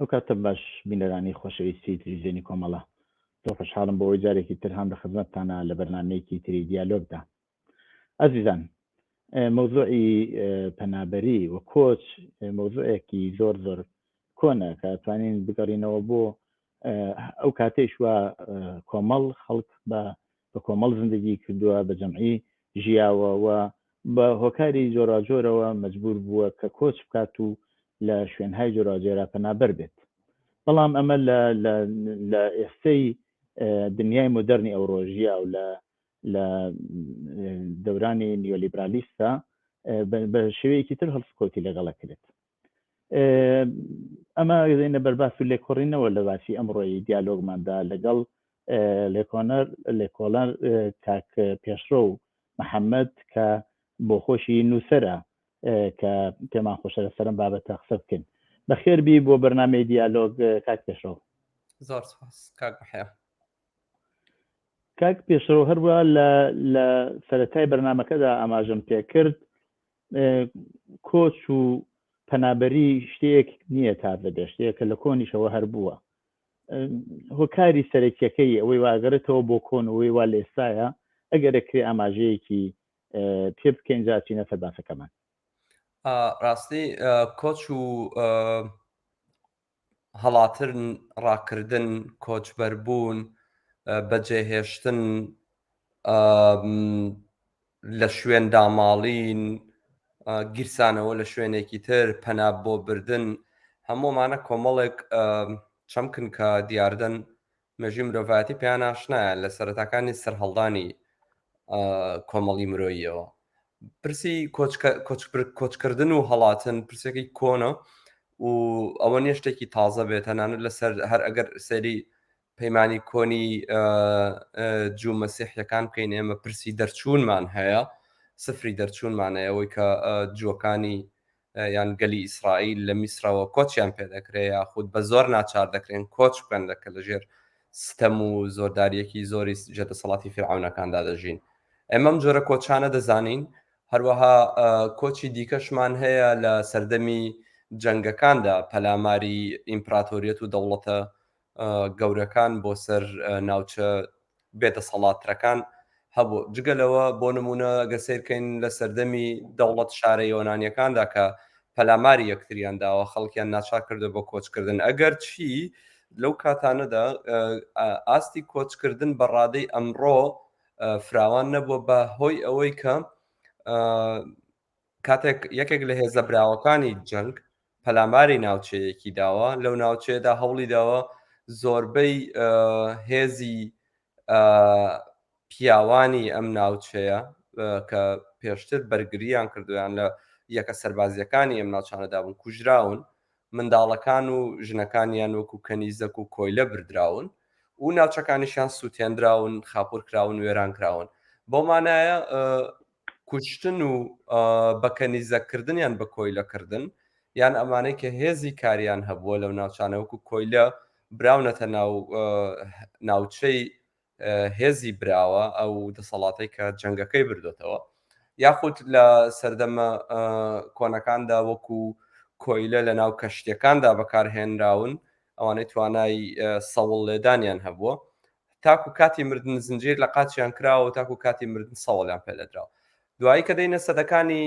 ئەو کاتە باش بینەرانی خۆشەویستی تلویزیۆنی کۆمەڵە. زۆر خۆشحاڵم بەوەی جارێکی تر هام لە خزمەتتانە لە بەرنامەیەکی تری دیالۆگدا. ئازیزان مەوزوعی پەنابەری و کۆچ مەوزوعێکی زۆر زۆر کۆنە کە توانین بگەڕینەوە بۆ ئەو کاتەیش وا کۆمەڵ خەڵک بە بە کۆمەڵ زندگی کردووە بە جەمعی ژیاوە و بە هۆکاری جۆراوجۆرەوە مەجبور بووە کە کۆچ بکات و لە شوێنهای جۆراوجۆرا پەنابەر بێت بەڵام ئەمە لە لە لە ئێستەی دنیای مۆدەرنی ئەوڕۆ ژیا و لە لە دەورانی نیۆلیبرالیستا بە شێوەیەکی تر هەڵسوکەوتی لەگەڵ کرێت ئەمە دێنە بەرباس و لێکۆڕینەوە لە باسی ئەمڕۆی دیالۆگماندا لەگەڵ لێکۆنەر لێکۆڵەر کاک پێشڕەو محەممەد کە بۆ خۆشی نووسرە کە پێمان خۆشە لەسەرم بابەتە قسە بکەین بەخێربی بۆ بەرنمەی دیالۆگ کاک پێشڕەو زۆر سپاس کاک بەحیا کاک پێشڕەو هەروە لە لە سەرەتای بەرنمەکەدا ئاماژەم پێکرد کۆچ و پەنابەری شتێک نییە تازە بێ شتێکە لە کۆنیشەوە هەر بووە هۆکاری سەرەکیەکەی ئەوەی واگەڕێتەوە بۆ کۆن ئەوەی وا لە ئێستاە ئەگەرە کرێ ئاماژەیەکی پێ بکەین جا چینە سەر باسەکەمان. ڕاستی کۆچ و هەڵاتن، ڕاکردن، کۆچبەربوون، بەجێهێشتن، لە شوێن داماڵین، گیرسانەوە لە شوێنێکی تر، پەنا بۆ بردن، هەموو ئەمانە کۆمەڵێک چەمکن کە دیاردەن مێژووی مرۆڤایەتی پێیان ئاشنایە لە سەرەتاکانی سەرهەڵدانی کۆمەڵی مرۆییەوە. پرسی کۆچکردن و هەڵاتن پرسێکی کۆنە و ئەوە نیە شتێکی تازە بێت تەنانەت لەسەر هەر ئەگەر سەیری پەیمانی کۆنی جوو مەسیحیەکان بکەین ئێمە پرسی دەرچوونمان هەیە سفری دەرچوونمان هەیە ئەوەی کە جووەکانی یان گەلی ئیسرائیل لە میسرەوە کۆچیان پێ دەکرێ یاخود بە زۆر ناچار دەکرێن کۆچ بکەن لە کە لەژێر ستەم و زۆرداریەکی زۆری ژێردەسەڵاتی فیرعەونەکاندا دەژین ئێمە ئەم جۆرە کۆچانە دەزانین هەروەها کۆچی دیکەشمان هەیە لە سەردەمی جەنگەکاندا پەلاماری ئیمپراتۆریەت و دەوڵەتە گەورەکان بۆ سەر ناوچە بێدەسەڵاتترەکان هەبوو جگە لەوە بۆ نمونە گە سیرکەین لە سەردەمی دەوڵەت شارە یۆنانیەکاندا کە پەلاماری یەکتریان داوە خەڵکیان ناچار کردو بۆ کۆچکردن ئەگەر چی لەو کاتانەدا ئاستی کۆچکردن بە ڕادەی ئەمڕۆ فراوان نەبووە بە هۆی ئەوەی کە کاتێک یەکێک لە هێزە براوەکانی جەنگ پەلاماری ناوچەیەکی داوە لەو ناوچەیەدا هەوڵی داوە زۆربەی هێزی پیاوانی ئەم ناوچەیە کە پێشتر بەرگریان کردویان لە یەکە سەربازیەکانی ئەم ناوچانەدا بوون کوژراون منداڵەکان و ژنەکانیان وەکو کەنیزەک و کۆیلە بردراون و ناوچەکانیشیان سووتێنراون خاپور کراون وێران کراون بەو مانایە کوشتن و بە کەنیزەکردنیان بە کۆیلەکردن یان ئەمانەی کە هێزی کاریان هەبووە لەو ناوچانە وەکو کۆیلە براونەتە ناو ناوچەی هێزی براوە ئەو دەسەڵاتەی کە جەنگەکەی بردوێتەوە یاخود لە سەردەمە کۆنەکاندا وەکو کۆیلە لە ناو کەشتیەکاندا بەکارهێنراون ئەوانەی توانای سەوڵ لێدانیان هەبووە تاکو کاتی مردن زنجیر لە قاچیان کراوە و تاکو کاتی مردن سەوڵیان پێدەدراوە دوایی کە دەینە سەدەکانی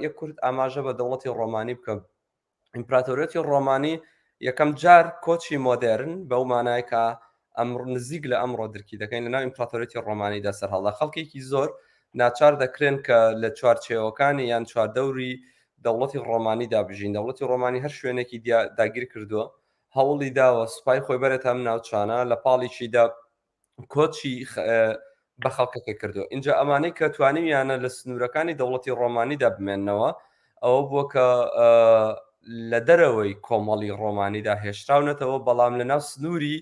یەک کورت ئاماژە بە دەوڵەتی ڕۆمانی بکەم ئیمپراتۆریەتی ڕۆمانی یەکەم جار کۆچی مۆدێرن بەو مانای کە ئەمڕۆ نزیک لە ئەمڕۆ درکی دەکەین لەناو ئیمپراتۆریەتی ڕۆمانیدا سەرهەڵدا خەڵکێکی زۆر ناچار دەکرێن کە لە چوارچێوەکانی یان چواردەوری دەوڵەتی ڕۆمانیدا بژین دەوڵەتی ڕۆمانی هەر شوێنێکی داگیر کردووە هەوڵی داوە سوپای خۆی بەرێتە ئەم ناوچانە لە پاڵیشیدا کۆچی بە خەڵکەکە کردو اینجا ئەمانەی کە توانیویانە لە سنوورەکانی دەوڵەتی ڕۆمانیدا بمێنەوە ئەوە بووە کە لە دەرەوەی کۆمەڵی ڕۆمانیدا هێشتراونەتەوە بەڵام لە ناو سنووری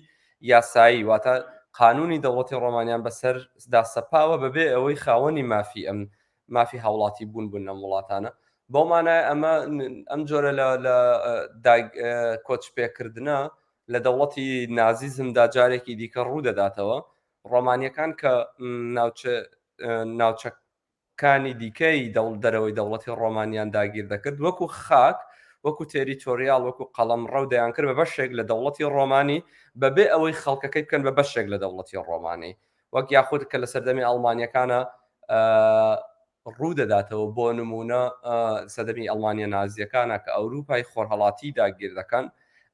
یاسایی واتە قانونی دەوڵەتی ڕۆمانیان بەسەر داسەپاوە بەبێ ئەوەی خاوەنی مافی ئەم مافی هاوڵاتی بوون بوون لەم وڵاتانە بەو مانای ئەمە ئەم جۆرە لە کۆچ پێکردنە لە دەوڵەتی نازیزمدا جارێکی دیکە ڕوو دەداتەوە ڕۆمانیەکان کە ناوچە ناوچەکانی دیکەی دەوڵ دەرەوەی دەوڵەتی ڕۆمانیان داگیر دەکرد وەکو خاک وەکو territorial وەکو قەڵەمڕەو دەیانکرد بە بەشێک لە دەوڵەتی ڕۆمانی بەبێ ئەوەی خەڵکەکەی بکەن بە بەشێک لە دەوڵەتی ڕۆمانی وەک یاخود کە لە سەردەمی ئەڵمانیەکانە ڕوو دەداتەوە بۆ نمونە سەدەمی ئەڵمانیا نازیەکانە کە ئەوروپای خۆرهەڵاتی داگیر دەکەن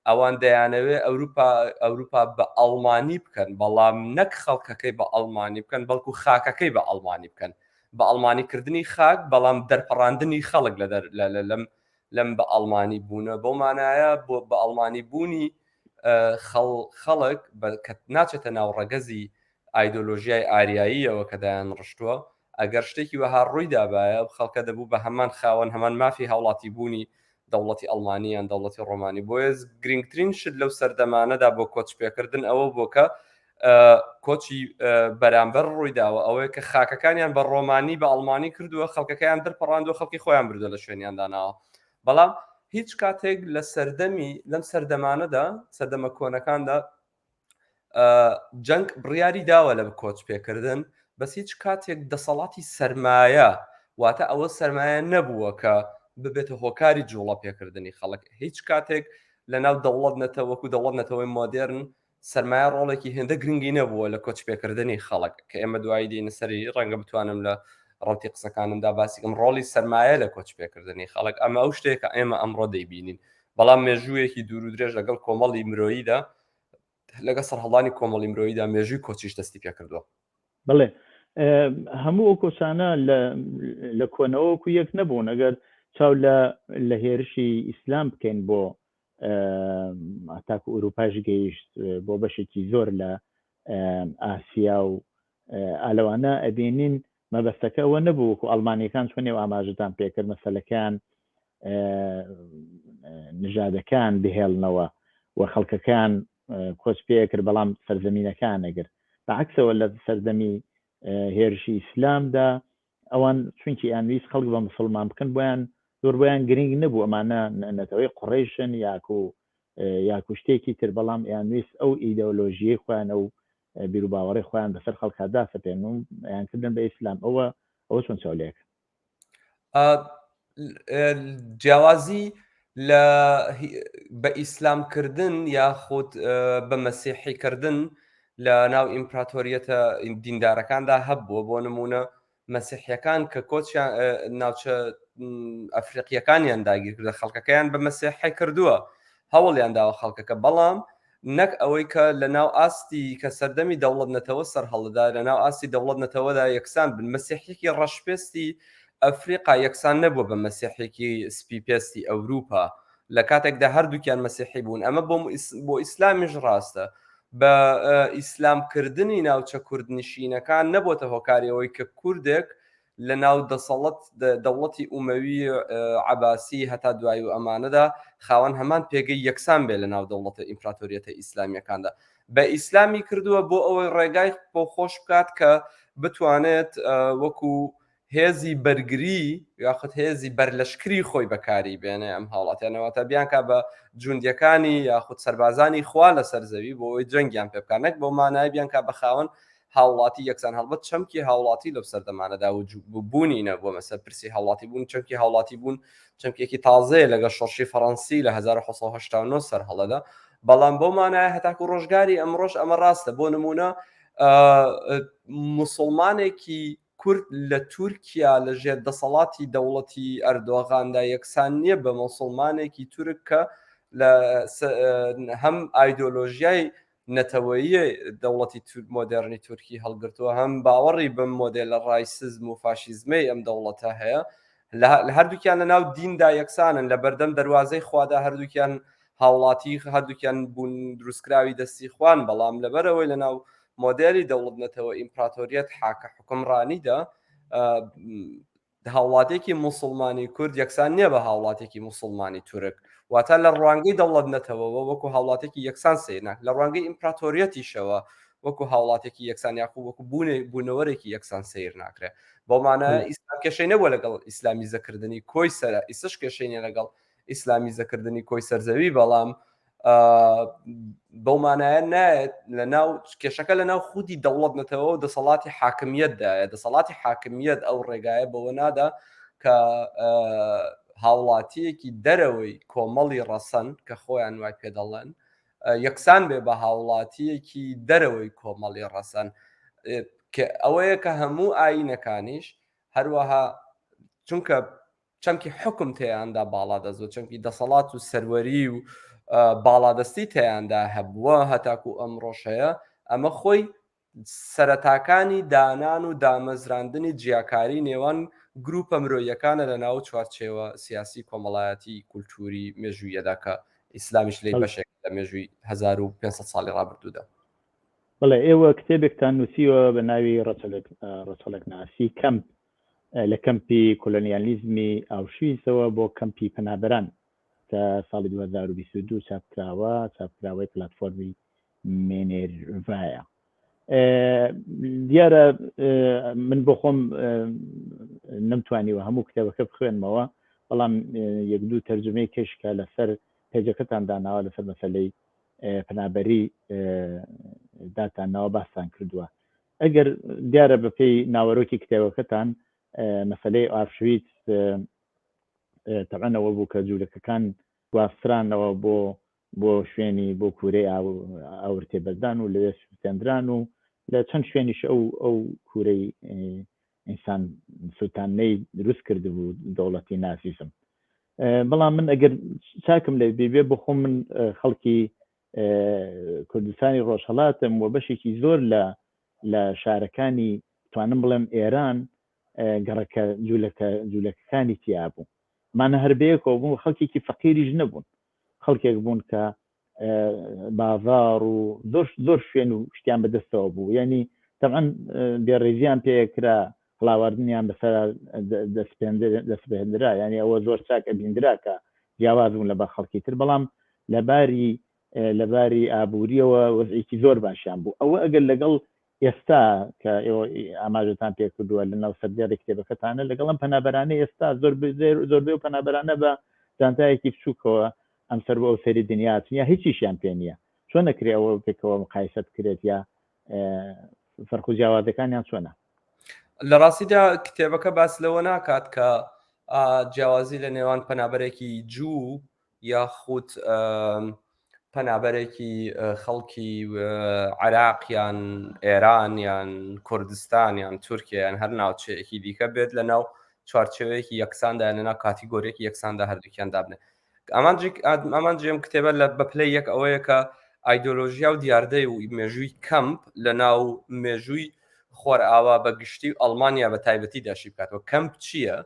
ئەوان دەیانەوێ ئەوروپا ئەوروپا بە ئەڵمانی بکەن بەڵام نەک خەڵکەکەی بە ئەڵمانی بکەن بەڵکو خاکەکەی بە ئەڵمانی بکەن بە ئەڵمانی کردنی خاک بەڵام دەرپەڕاندنی خەڵک لە دەر لەم لەم بە ئەڵمانی بوونە بەو مانایە بۆ بە ئەڵمانی بوونی خەڵک کە ناچێتە ناو ڕەگەزی ئایدۆلۆژیای ئاریاییەوە کە دایان ڕشتووە ئەگەر شتێکی وەها ڕووی دابایە خەڵکە دەبوو بە هەمان خاوەن هەمان مافی هاوڵاتی بوونی دەوڵەتی ئەڵمانی یان دەوڵەتی ڕۆمانی بۆیە گرنگترین شت لەو سەردەمانەدا بۆ کۆچ پێکردن ئەوە بۆ کە کۆچی بەرامبەر ڕوویداوە ئەوەیە کە خاکەکانیان بە ڕۆمانی بە ئەڵمانی کردووە خەڵکەکەیان دەرپەڕاندووە خەڵکی خۆیان بردووە لە شوێنیان داناوە بەڵام هیچ کاتێک لە سەردەمی لەم سەردەمانەدا سەردەمە کۆنەکاندا جەنگ بڕیاری داوە لە کۆچ پێکردن بەس هیچ کاتێک دەسەڵاتی سەرمایە واتە ئەوە سەرمایە نەبووە کە ببێتە هۆکاری جوڵە پێکردنی خەڵک هیچ کاتێک لە ناو دەوڵەت نەتەوە وەکو دەوڵەت نەتەوەی مۆدێرن سەرمایە ڕۆڵێکی هێندە گرنگی نەبووە لە کۆچ پێکردنی خەڵک کە ئێمە دوایی دێینە سەری ڕەنگە بتوانم لە ڕەوتی قسەکانمدا باسی کەم ڕۆڵی سەرمایە لە کۆچ پێکردنی خەڵک ئەمە ئەو شتێک کە ئێمە ئەمڕۆ دەیبینین بەڵام مێژوویەکی دوور و درێژ لەگەڵ کۆمەڵی مرۆییدا لەگەڵ سەرهەڵدانی کۆمەڵی مرۆییدا مێژووی کۆچیش دەستی پێکردووە. بەڵێ هەموو ئەو کۆچانە لە کۆنەوە وەکو یەک نەبوون ئەگەر چاو لە لە هێرشی ئیسلام بکەین بۆ تاکو ئوروپاش گەیشت بۆ بەشێکی زۆر لە ئاسیا و ئالەوانە ئەبینین مەبەستەکە ئەوە نەبوو وەکو ئەڵمانیەکان چۆن نێو ئاماژەتان پێکرد مەسەلەکەیان نژادەکان بهێڵنەوە و خەڵکەکان کۆچ پێکرد بەڵام سەرزەمینەکان نەگر بەعکسەوە لە سەردەمی هێرشی ئیسلامدا ئەوان چونکی ئەیان ویست خەڵک بە مسلمان بکەن بۆیان زۆر بۆیان گرنگ نەبوو ئەمانە نەتەوەی قڕیشن یاکو یاکو شتێکی تر بەڵام ئەیان ویست ئەو ئیدۆلۆژیەی خۆیان ئەو بیروباوەڕی خۆیان بەسەر خەڵکا داسەپێنن و ئەیان کردن بە ئیسلام ئەوە ئەوە چۆن چاو لێکەن؟ جیاوازی لە بە ئیسلام کردن یاخود بە مەسیحی کردن لە ناو ئیمپراتۆریەتە دیندارەکاندا هەبووە بۆ نمونە مەسیحیەکان کە کۆچیان ناوچە ئەفریقیەکانیان داگیر کردە خەڵکەکەیان بە مەسیحی کردووە هەوڵیان داوە خەڵکەکە بەڵام نەک ئەوەی کە لە ناو ئاستی کە سەردەمی دەوڵەت نەتەوە سەرهەڵدەدا لە ناو ئاستی دەوڵەت نەتەوەدا یەکسان بن مەسیحیەکی ڕەشپێستی ئەفریقا یەکسان نەبووە بە مەسیحێکی سپی پێستی ئەوروپا لە کاتێکدا هەردووکیان مەسیحی بوون ئەمە بۆ بۆ ئیسلامیش ڕاستە بە ئیسلامکردنی ناوچە کوردنشینەکان نەبۆتە هۆکاری ئەوەی کە کوردێک لە ناو دەسەڵت دەوڵەتی ئومەوی عەباسی هەتا دوایی و ئەمانەدا خاوەن هەمان پێگەی یەکسان بێ لە ناو دەوڵەتە ئیمپراتۆریەتە ئیسلامیەکاندا بە ئیسلامی کردووە بۆ ئەوەی ڕێگای بۆ خۆش بکات کە بتوانێت وەکو هێزی بەرگری یاخود هێزی بەرلەشکری خۆی بەکاری بێنێ ئەم هاوڵاتیانە واتە بیانکا بە جوندیەکانی یاخود سەربازانی خوا لەسەر زەوی بۆ ئەوەی جەنگیان پێ بکات نەک بەو مانای بیانکا بە خاوەن هاوڵاتی یەکسان هەڵبەت چەمکی هاوڵاتی لەو سەردەمانەدا بوونی نەبووە مەسەر پرسی هاوڵاتی بوون چەمکی هاوڵاتی بوون چەمکێکی تازەیە لەگەڵ شۆڕشی فەڕەنسی لە 1970 سەر هەڵەدا بەڵام بەو مانایە هەتاکو ڕۆژگاری ئەمڕۆش ئەمە ڕاستە بۆ نمونە مسلمانێکی کورد لە تورکیا لە ژێر دەسەڵاتی دەوڵەتی ئەردۆغاندا یەکسان نییە بە موسڵمانێکی تورک کە لە هەم ئایدۆلۆژیای نەتەوەیی دەوڵەتی مۆدێرنی تورکی هەڵگرتووە هەم باوەڕی بەم مۆدێلە ڕایسزم و فاشیزمەی ئەم دەوڵەتە هەیە لە هەردووکیان لە ناو دیندا یەکسانن لە بەردەم دەواازەی خوادا هەردووکیان هاوڵاتی هەردووکیان بوون دروستکراوی دەستی خوان بەڵام لەبەرەوەی لە ناو مۆدێلی دەوڵەت نەتەوە ئیمپراتۆریەت حاکە حوکمڕانیدا هاوڵاتێکی موسڵمانی کورد یەکسان نییە بە هاوڵاتێکی موسڵمانی تورک واتە لە ڕوانگەی دەوڵەت نەتەوەوە وەکو هاوڵاتێکی یەکسان سەیر ناکرێت لە ڕوانگەی ئیمپراتۆریەتیشەوە وەکو هاوڵاتێکی یەکسان یاخو وەکو بوونێ بوونەوەرێکی یەکسان سەیر ناکرێت بەو مانایە ئیسلام کێشەی نەبووە لەگەڵ ئیسلامیزەکردنی کۆی سەرە ئیسش کێشەی نییە لەگەڵ ئیسلامیزەکردنی کۆی سەرزەوی بەڵام بەو مانایە نایەت لە ناو کێشەکە لە ناو خودی دەوڵەت نەتەوە و دەسەڵاتی حاکمیەتدایە دەسەڵاتی حاکمیەت ئەو ڕێگایە بەوە نادا کە. هاوڵاتیەکی دەرەوەی کۆمەڵی ڕەسەن کە خۆیان وای پێ دەڵێن یەکسان بێ بە هاوڵاتیەکی دەرەوەی کۆمەڵی ڕەسەن کە ئەوەیە کە هەموو ئاینەکانیش هەروەها چونکە چەمکی حکم تێیاندا باڵادەست و چەمکی دەسەڵات و سەروەری و باڵادەستی تێیاندا هەبووە هەتاکو ئەمڕۆش هەیە، ئەمە خۆی سەرەتاکانی دانان و دامەزراندنی جیاکاری نێوان گروپە مرۆییەکانە لە ناو چوارچێوە سیاسی، کۆمەڵایەتی، کولتووری، مێژوویەدا کە ئیسلامیش لێی بەشێکە لە مێژووی 1500 ساڵی ڕابردوودا. بەڵێ ئێوە کتێبێکتان نووسیوە بە ناوی ڕەچەڵەکناسی کەمپ لە کەمپی کۆلۆنیالیزمی ئاوشویتزەوە بۆ کەمپی پەنابەران کە ساڵی 2022 چاپکراوە، چاپکراوەی پلاتفۆرمی مێنێرڤایە. دیارە من بۆ خۆم نەمتوانیوە هەموو کتێبەکە بخوێنمەوە، بەڵام یەک دوو تەرجمەی کەش کە لەسەر پەیجەکەتان داناوە لەسەر مەسەلەی پەنابەری داتان ناوە باستان کردووە. ئەگەر دیارە بەپێی ناوەرۆکی کتێبەکەتان مەسەلەی ئاوشویتز تەبعەن ئەوە بوو کە جوولەکەکان گواسترانەوە بۆ بۆ شوێنی بۆ کوورەی ئاورتێبەردان و لەوێ سووتێندران و لە چەند شوێنیش ئەو ئەو کوورەی ئینسان سووتاندنەی دروست کردبوو دەوڵەتی نازیزم. بەڵام من ئەگەر چاکم لێ بێ بۆ خۆم من خەڵکی کوردستانی ڕۆژهەڵاتم و بەشێکی زۆر لە لە شارەکانی توانم بڵێم ئێران گەڕەکە جوولەکە جوولەکەکانی تیا بوو. ئەمانە هەر بەیەکەوە بوون، خەڵکێکی فەقیریش نەبوون، خەڵکێک بوون کە بازاڕ و زۆر زۆر شوێن و شتیان بەدەستەوە بوو. یعنی تەبعەن بێڕێزیان پێکرا، هەڵاواردنیان بەسەر دەسپێندرا، یعنی ئەوە زۆر چاک ئەبیندرا کە جیاواز بوون لە بە خەڵکی تر، بەڵام لەباری لەباری ئابووریەوە وەزعێکی زۆر باشیان بوو. ئەوە ئەگەر لەگەڵ ئێستا کە ئێوە ئاماژەتان پێ کردووە لە ناو سەردێڕی کتێبەکەتانە، لەگەڵ ئەم پەنابەرانە ئێستا زۆربەی ئەو پەنابەرانە بە جانتایەکی بچووکەوە ئەم سەر و ئەو سەری دنیا چن یا هیچیشیان پێ نییە، چۆن ئەکرێ ئەوە پێکەوە مقایسە بکرێت یا فەرق و جیاوازەکانیان چۆنە؟ لە ڕاستیدا کتێبەکە باس لەوە ناکات کە جیاوازی لە نێوان پەنابەرێکی جوو یاخود پەنابەرێکی خەڵکی عێراق یان ئێران یان کوردستان یان تورکیا یان هەر ناوچەیەکی دیکە بێت لە ناو چوارچێوەیەکی یەکساندا لە ناو کاتیگۆریەکی یەکساندا هەردووکیان دابنێ. ئامانجی ئەم کتێبە لە بە پلەی یەک ئەوەیە کە ئایدۆلۆژیا و دیاردەی و مێژووی کەمپ لە ناو مێژووی خۆرئاوا بە گشتی و ئەڵمانیا بە تایبەتی داشی بکاتەوە. کەمپ چییە؟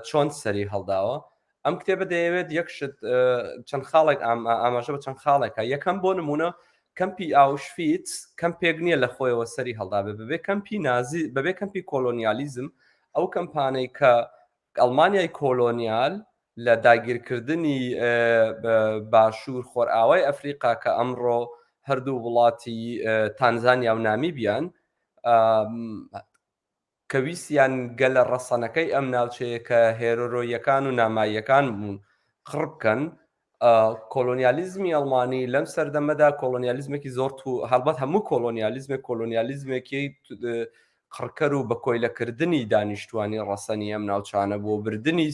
چۆن سەری هەڵداوە؟ ئەم کتێبە دەیەوێت یەک شت چەند خاڵێک ئاماژە بە چەند خاڵێکە. یەکەم بۆ نمونە کەمپی ئاوشفیتس کەمپێک نییە لە خۆیەوە سەری هەڵدابێ، بەبێ کەمپی نازی، بەبێ کەمپی کۆلۆنیالیزم، ئەو کەمپانەی کە ئەڵمانیای کۆلۆنیال لە داگیرکردنی باشوور خۆرئاوای ئەفریقا کە ئەمڕۆ هەردوو وڵاتی تانزانیا و نامیبیان کە ویستیان گەلە ڕەسەنەکەی ئەم ناوچەیە کە هێرۆرۆییەکان و ناماییەکان بوون قڕ بکەن، کۆلۆنیالیزمی ئەڵمانی لەم سەردەمەدا کۆلۆنیالیزمێکی زۆر تو هەڵبەت هەموو کۆلۆنیالیزمێک کۆلۆنیالیزمێکی قڕکەر و بە کۆیلەکردنی دانیشتوانی ڕەسەنی ئەم ناوچانە بۆ بردنی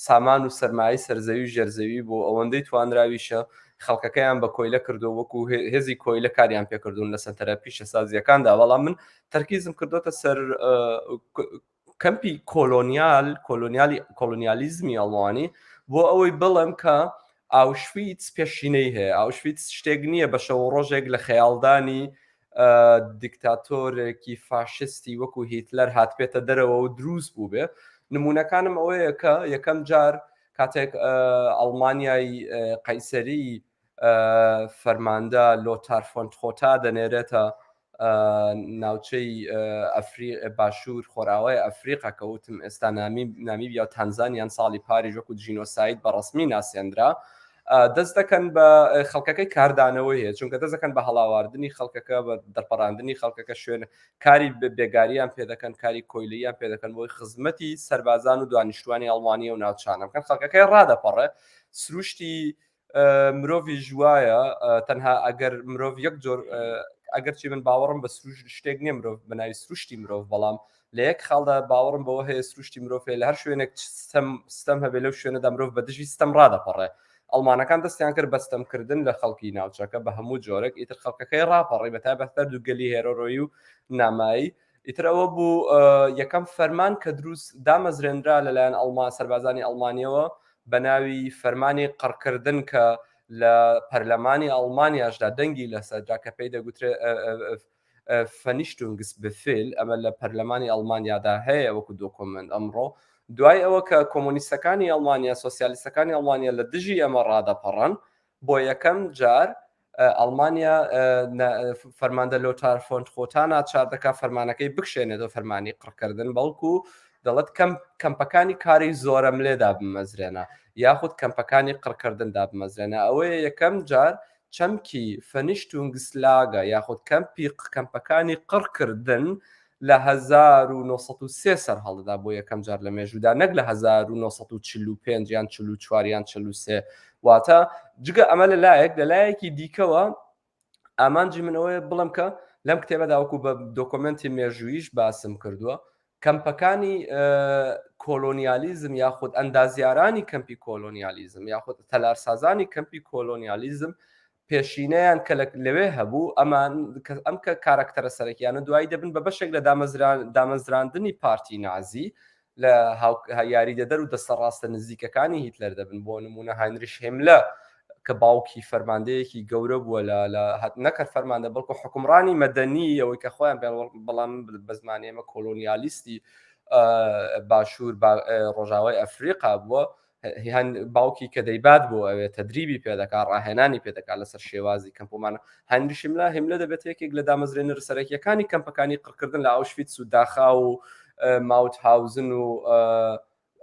سامان و سەرمایەی سەرزەوی و ژێرزەوی بۆ ئەوەندەی توانراویشە خەڵکەکەیان بە کۆیلە کردو وەکو هێزی کۆیلە کاریان پێکردوون لە سەنتەرە پیشەسازیەکاندا. بەڵام من تەرکیزم کردوتە سەر کەمپی کۆلۆنیال کۆلۆنیالی کۆلۆنیالیزمی ئەڵمانی بۆ ئەوەی بڵێم کە ئاوشویتس پێشینەی هەیە. ئاوشویتس شتێک نییە بە شەو ڕۆژێک لە خەیاڵدانی دیکتاتۆرێکی فاشستی وەکو هیتلەر هاتبێتە دەرەوە و دروست بوو بێ. نمونەکانم ئەوەیە کە یەکەم جار کاتێک ئەڵمانیای قەیسەری فەرماندە لۆتار فۆن تخۆتا دەنێرێتە ناوچەی باشوور خۆراوای ئەفریقا کە وتم ئێستا نامیبیا و تانزانیان ساڵی پاریش وەکو جینۆساید بە ڕەسمی ناسێنرا، دەست دەکەن بە خەڵکەکەی کاردانەوەی هەیە، چونکە دەست دەکەن بە هەڵاواردنی خەڵکەکە، بە دەرپەڕاندنی خەڵکەکە، شوێن کاری بێگاریان پێ دەکەن، کاری کۆیلەیان پێ دەکەن بۆی خزمەتی سەربازان و دانیشتوانی ئەڵمانی و ناوچانە بکەن. خەڵکەکەی ڕادەپەڕێ. سروشتی مرۆڤیش وایە، تەنها ئەگەر مرۆڤ یەک جۆر ئەگەرچی من باوەڕم بە سروش شتێک نییە مرۆڤ بە ناوی سروشتی مرۆڤ بەڵام لە یەک خاڵدا باوەڕم بەوە هەیە سروشتی مرۆڤ هەیە لە هەر شوێنێک ستەم ستەم هەبێ لەو شوێنەدا مرۆڤ بە دژی ستەم ڕادەپەڕێ ئەڵمانەکان دەستیان کرد بە ستەمکردن لە خەڵکی ناوچەکە بە هەموو جۆرێک ئیتر خەڵکەکەی ڕاپەڕی بە تایبەت هەردوو گەلی هێرۆرۆیی و نامایی ئیتر ئەوە بوو یەکەم فەرمان کە دروست دامەزرێنرا لەلایەن ئەڵمان سەربازانی ئەڵمانیەوە بە ناوی فەرمانی قڕکردن کە لە پەرلەمانی ئەڵمانیاشدا دەنگی لەسەردا کە پێی دەگوترێ Vernichtungsbefehl ئەمە لە پەرلەمانی ئەڵمانیادا هەیە وەکو دۆکۆمنت ئەمڕۆ دوای ئەوە کە کۆمۆنیستەکانی ئەڵمانیا سۆسیالیستەکانی ئەڵمانیا لە دژی ئەمە ڕادەپەڕن بۆ یەکەم جار ئەڵمانیا فەرماندە لۆتار فۆن ترۆتا ناچار دەکات فەرمانەکەی بکشێنێتەوە فەرمانی قڕکردن بەڵکو دەڵێت کەم کەمپەکانی کاری زۆرەملێ دابمەزرێنە یاخود کەمپەکانی قڕکردن دابمەزرێنە ئەوەیە یەکەم جار چەمکی Vernichtungslager یاخود کەمپی کەمپەکانی قڕکردن لە 1903 سەرهەڵدەدا بۆ یەکەم جار لە مێژوودا نەک لە 1945 یان 44 یان 43 واتە جگە ئەمە لە لایەک لە لایەکی دیکەوە ئامانجی من ئەوەیە بڵێم کە لەم کتێبەدا وەکو بە دۆکۆمنتی مێژوویش باسم کردووە کەمپەکانی کۆلۆنیالیزم یاخود ئەندازیارانی کەمپی کۆلۆنیالیزم یاخود تەلارسازانی کەمپی کۆلۆنیالیزم پێشینەیان کە لەوێ هەبوو ئەمان ئەم کە کارەکتەرە سەرەکیانە دوایی دەبن بە بەشێک لە دامەزراندنی پارتی نازی لە یاریدەدەر و دەستە ڕاستە نزیکەکانی هیتلەر دەبن بۆ نمونە هاینریش هێملە کە باوکی فەرماندەیەکی گەورە بووە لە لە نەکەر فەرماندە بەڵکو حکومڕانی مەدەنی ئەوەی کە خۆیان پێ بەڵام بە زمانی ئێمە کۆلۆنیالیستی باشوور ڕۆژاوای ئەفریقا بووە هەن باوکی کە دەیبات بۆ ئەوێ تەدریبی پێدەکا ڕاهێنانی پێدەکا لەسەر شێوازی کەمپۆمانە هاینریش هیملە هیملە دەبێت یەکێک لە دامەزرێنەرە سەرەکیەکانی کەمپەکانی قڕکردن لە ئاوشڤیتس و داخاو و ماوتهاوزن و